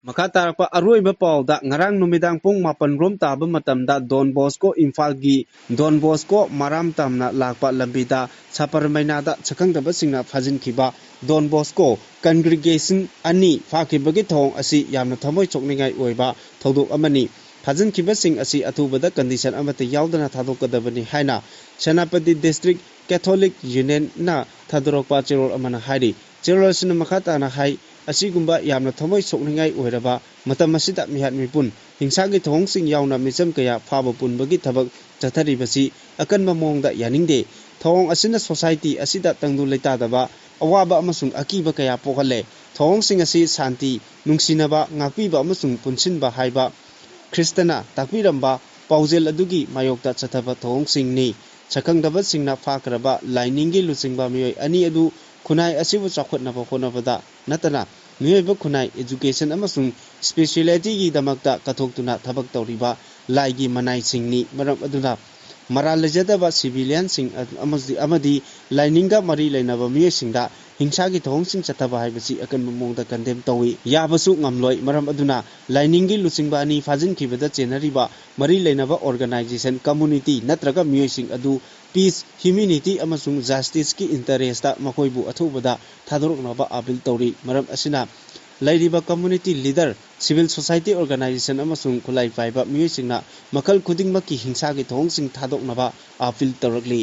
ꯃꯈꯥ ꯇꯥꯔꯛꯄ ꯑꯔꯣꯏꯕ ꯄꯥꯎꯗ, ꯉꯔꯥꯡ ꯅꯨꯃꯤꯗꯥꯡ ꯄꯨꯡ ꯃꯥꯄꯟ ꯔꯣꯝ ꯇꯥꯕ ꯃꯇꯝꯗ ꯗꯣꯟ ꯕꯣꯁꯀꯣ ꯏꯝꯐꯥꯜꯒꯤ ꯗꯣꯟ ꯕꯣꯁꯀꯣ ꯃꯔꯥꯝ ꯇꯝꯅ ꯂꯥꯛꯄ ꯂꯝꯕꯤꯗ ꯁꯄꯔꯃꯩꯅꯥꯗ ꯁꯛꯈꯪꯗꯕꯁꯤꯡꯅ ꯐꯥꯖꯤꯟꯈꯤꯕ ꯗꯣꯟ ꯕꯣꯁꯀꯣ congregation ꯑꯅꯤ ꯐꯥꯈꯤꯕꯒꯤ ꯊꯧꯑꯣꯡ ꯑꯁꯤ ꯌꯥꯝꯅ ꯊꯃꯣꯏ ꯁꯣꯛꯅꯤꯡꯉꯥꯏ ꯑꯣꯏꯕ ꯊꯧꯗꯣꯛ ꯑꯃꯅꯤ꯫ ꯐꯥꯖꯤꯟꯈꯤꯕꯁꯤꯡ ꯑꯁꯤ ꯑꯊꯨꯕꯗ condition ꯑꯃꯠꯇ ꯌꯥꯎꯗꯅ ꯊꯥꯗꯣꯛꯀꯗꯕꯅꯤ ꯍꯥꯏꯅ ꯁꯦꯅꯥꯄꯇꯤ District Catholic Unionꯅ ꯊꯥꯗꯣꯔꯛꯄ ꯆꯦꯔꯣꯜ ꯑꯃꯅ ꯍꯥꯏꯔꯤ꯫ ꯆꯦꯔꯣꯜ ꯑꯁꯤꯅ ꯃꯈꯥ ꯇꯥꯅ ꯍꯥꯏ, ꯑꯁꯤꯒꯨꯝꯕ ꯌꯥꯝꯅ ꯊꯃꯣꯏ ꯁꯣꯛꯅꯤꯡꯉꯥꯏ ꯑꯣꯏꯔꯕ ꯃꯇꯝ ꯑꯁꯤꯗ ꯃꯤꯍꯥꯠ ꯃꯤꯄꯨꯟ, ꯍꯤꯡꯁꯥꯒꯤ ꯊꯧꯑꯣꯡꯁꯤꯡ ꯌꯥꯎꯅ ꯃꯤꯆꯝ ꯀꯌꯥ ꯐꯥꯕ ꯄꯨꯟꯕꯒꯤ ꯊꯕꯛ ꯆꯠꯊꯔꯤꯕꯁꯤ ꯑꯀꯟꯕ ꯃꯑꯣꯡꯗ ꯌꯥꯅꯤꯡꯗꯦ꯫ ꯊꯧꯑꯣꯡ ꯑꯁꯤꯅ society ꯑꯁꯤꯗ ꯇꯪꯗꯨ ꯂꯩꯇꯥꯗꯕ, ꯑꯋꯥꯕ ꯑꯃꯁꯨꯡ ꯑꯀꯤꯕ ꯀꯌꯥ ꯄꯣꯛꯍꯜꯂꯦ꯫ ꯊꯧꯑꯣꯡꯁꯤꯡ ꯑꯁꯤ ꯁꯥꯟꯇꯤ, ꯅꯨꯡꯁꯤꯅꯕ, ꯉꯥꯛꯄꯤꯕ ꯑꯃꯁꯨꯡ ꯄꯨꯟꯁꯤꯟꯕ ꯍꯥꯏꯕ ꯈ꯭ꯔꯤꯁꯇꯅ ꯇꯥꯛꯄꯤꯔꯝꯕ ꯄꯥꯎꯖꯦꯜ ꯑꯗꯨꯒꯤ ꯃꯥꯌꯣꯛꯇ ꯆꯠꯊꯕ ꯊꯧꯑꯣꯡꯁꯤꯡꯅꯤ꯫ ꯁꯛꯈꯪꯗꯕꯁꯤꯡꯅ ꯐꯥꯈ꯭ꯔꯕ ꯂꯥꯏꯅꯤꯡꯒꯤ ꯂꯨꯆꯤꯡꯕ ꯃꯤꯑꯣꯏ ꯑꯅꯤ ꯑꯗꯨ ꯈꯨꯟꯅꯥꯏ ꯑꯁꯤꯕꯨ ꯆꯥꯎꯈꯠꯅꯕ ꯍꯣꯠꯅꯕꯗ ꯅꯠꯇꯅ ꯃꯤꯑꯣꯏꯕ ꯈꯨꯟꯅꯥꯏ, education ꯑꯃꯁꯨꯡ spiritualityꯒꯤꯗꯃꯛꯇ ꯀꯠꯊꯣꯛꯇꯨꯅ ꯊꯕꯛ ꯇꯧꯔꯤꯕ ꯂꯥꯏꯒꯤ ꯃꯅꯥꯏꯁꯤꯡꯅꯤ꯫ ꯃꯔꯝ ꯑꯗꯨꯅ ꯃꯔꯥꯜ ꯂꯩꯖꯗꯕ civilianꯁꯤꯡ ꯑꯃꯗꯤ, ꯑꯃꯗꯤ ꯂꯥꯏꯅꯤꯡꯒ ꯃꯔꯤ ꯂꯩꯅꯕ ꯃꯤꯑꯣꯏꯁꯤꯡꯗ ꯍꯤꯡꯁꯥꯒꯤ ꯊꯧꯑꯣꯡꯁꯤꯡ ꯆꯠꯊꯕ ꯍꯥꯏꯕꯁꯤ ꯑꯀꯟꯕ ꯃꯑꯣꯡꯗ condemn ꯇꯧꯏ꯫ ꯌꯥꯕꯁꯨ ꯉꯝꯂꯣꯏ꯫ ꯃꯔꯝ ꯑꯗꯨꯅ ꯂꯥꯏꯅꯤꯡꯒꯤ ꯂꯨꯆꯤꯡꯕ ꯑꯅꯤ ꯐꯥꯖꯤꯟꯈꯤꯕꯗ ꯆꯦꯟꯅꯔꯤꯕ ꯃꯔꯤ ꯂꯩꯅꯕ organization, community ꯅꯠꯇ꯭ꯔꯒ ꯃꯤꯑꯣꯏꯁꯤꯡ ꯑꯗꯨ peace, humanity ꯑꯃꯁꯨꯡ justiceꯀꯤ interestꯇ ꯃꯈꯣꯏꯕꯨ ꯑꯊꯨꯕꯗ ꯊꯥꯗꯣꯔꯛꯅꯕ appeal ꯇꯧꯔꯤ꯫ ꯃꯔꯝ ꯑꯁꯤꯅ ꯂꯩꯔꯤꯕ community leader, civil society organization ꯑꯃꯁꯨꯡ ꯈꯨꯠꯂꯥꯏ ꯄꯥꯏꯕ ꯃꯤꯑꯣꯏꯁꯤꯡꯅ ꯃꯈꯜ ꯈꯨꯗꯤꯡꯃꯛꯀꯤ ꯍꯤꯡꯁꯥꯒꯤ ꯊꯧꯑꯣꯡꯁꯤꯡ ꯊꯥꯗꯣꯛꯅꯕ appeal ꯇꯧꯔꯛꯂꯤ꯫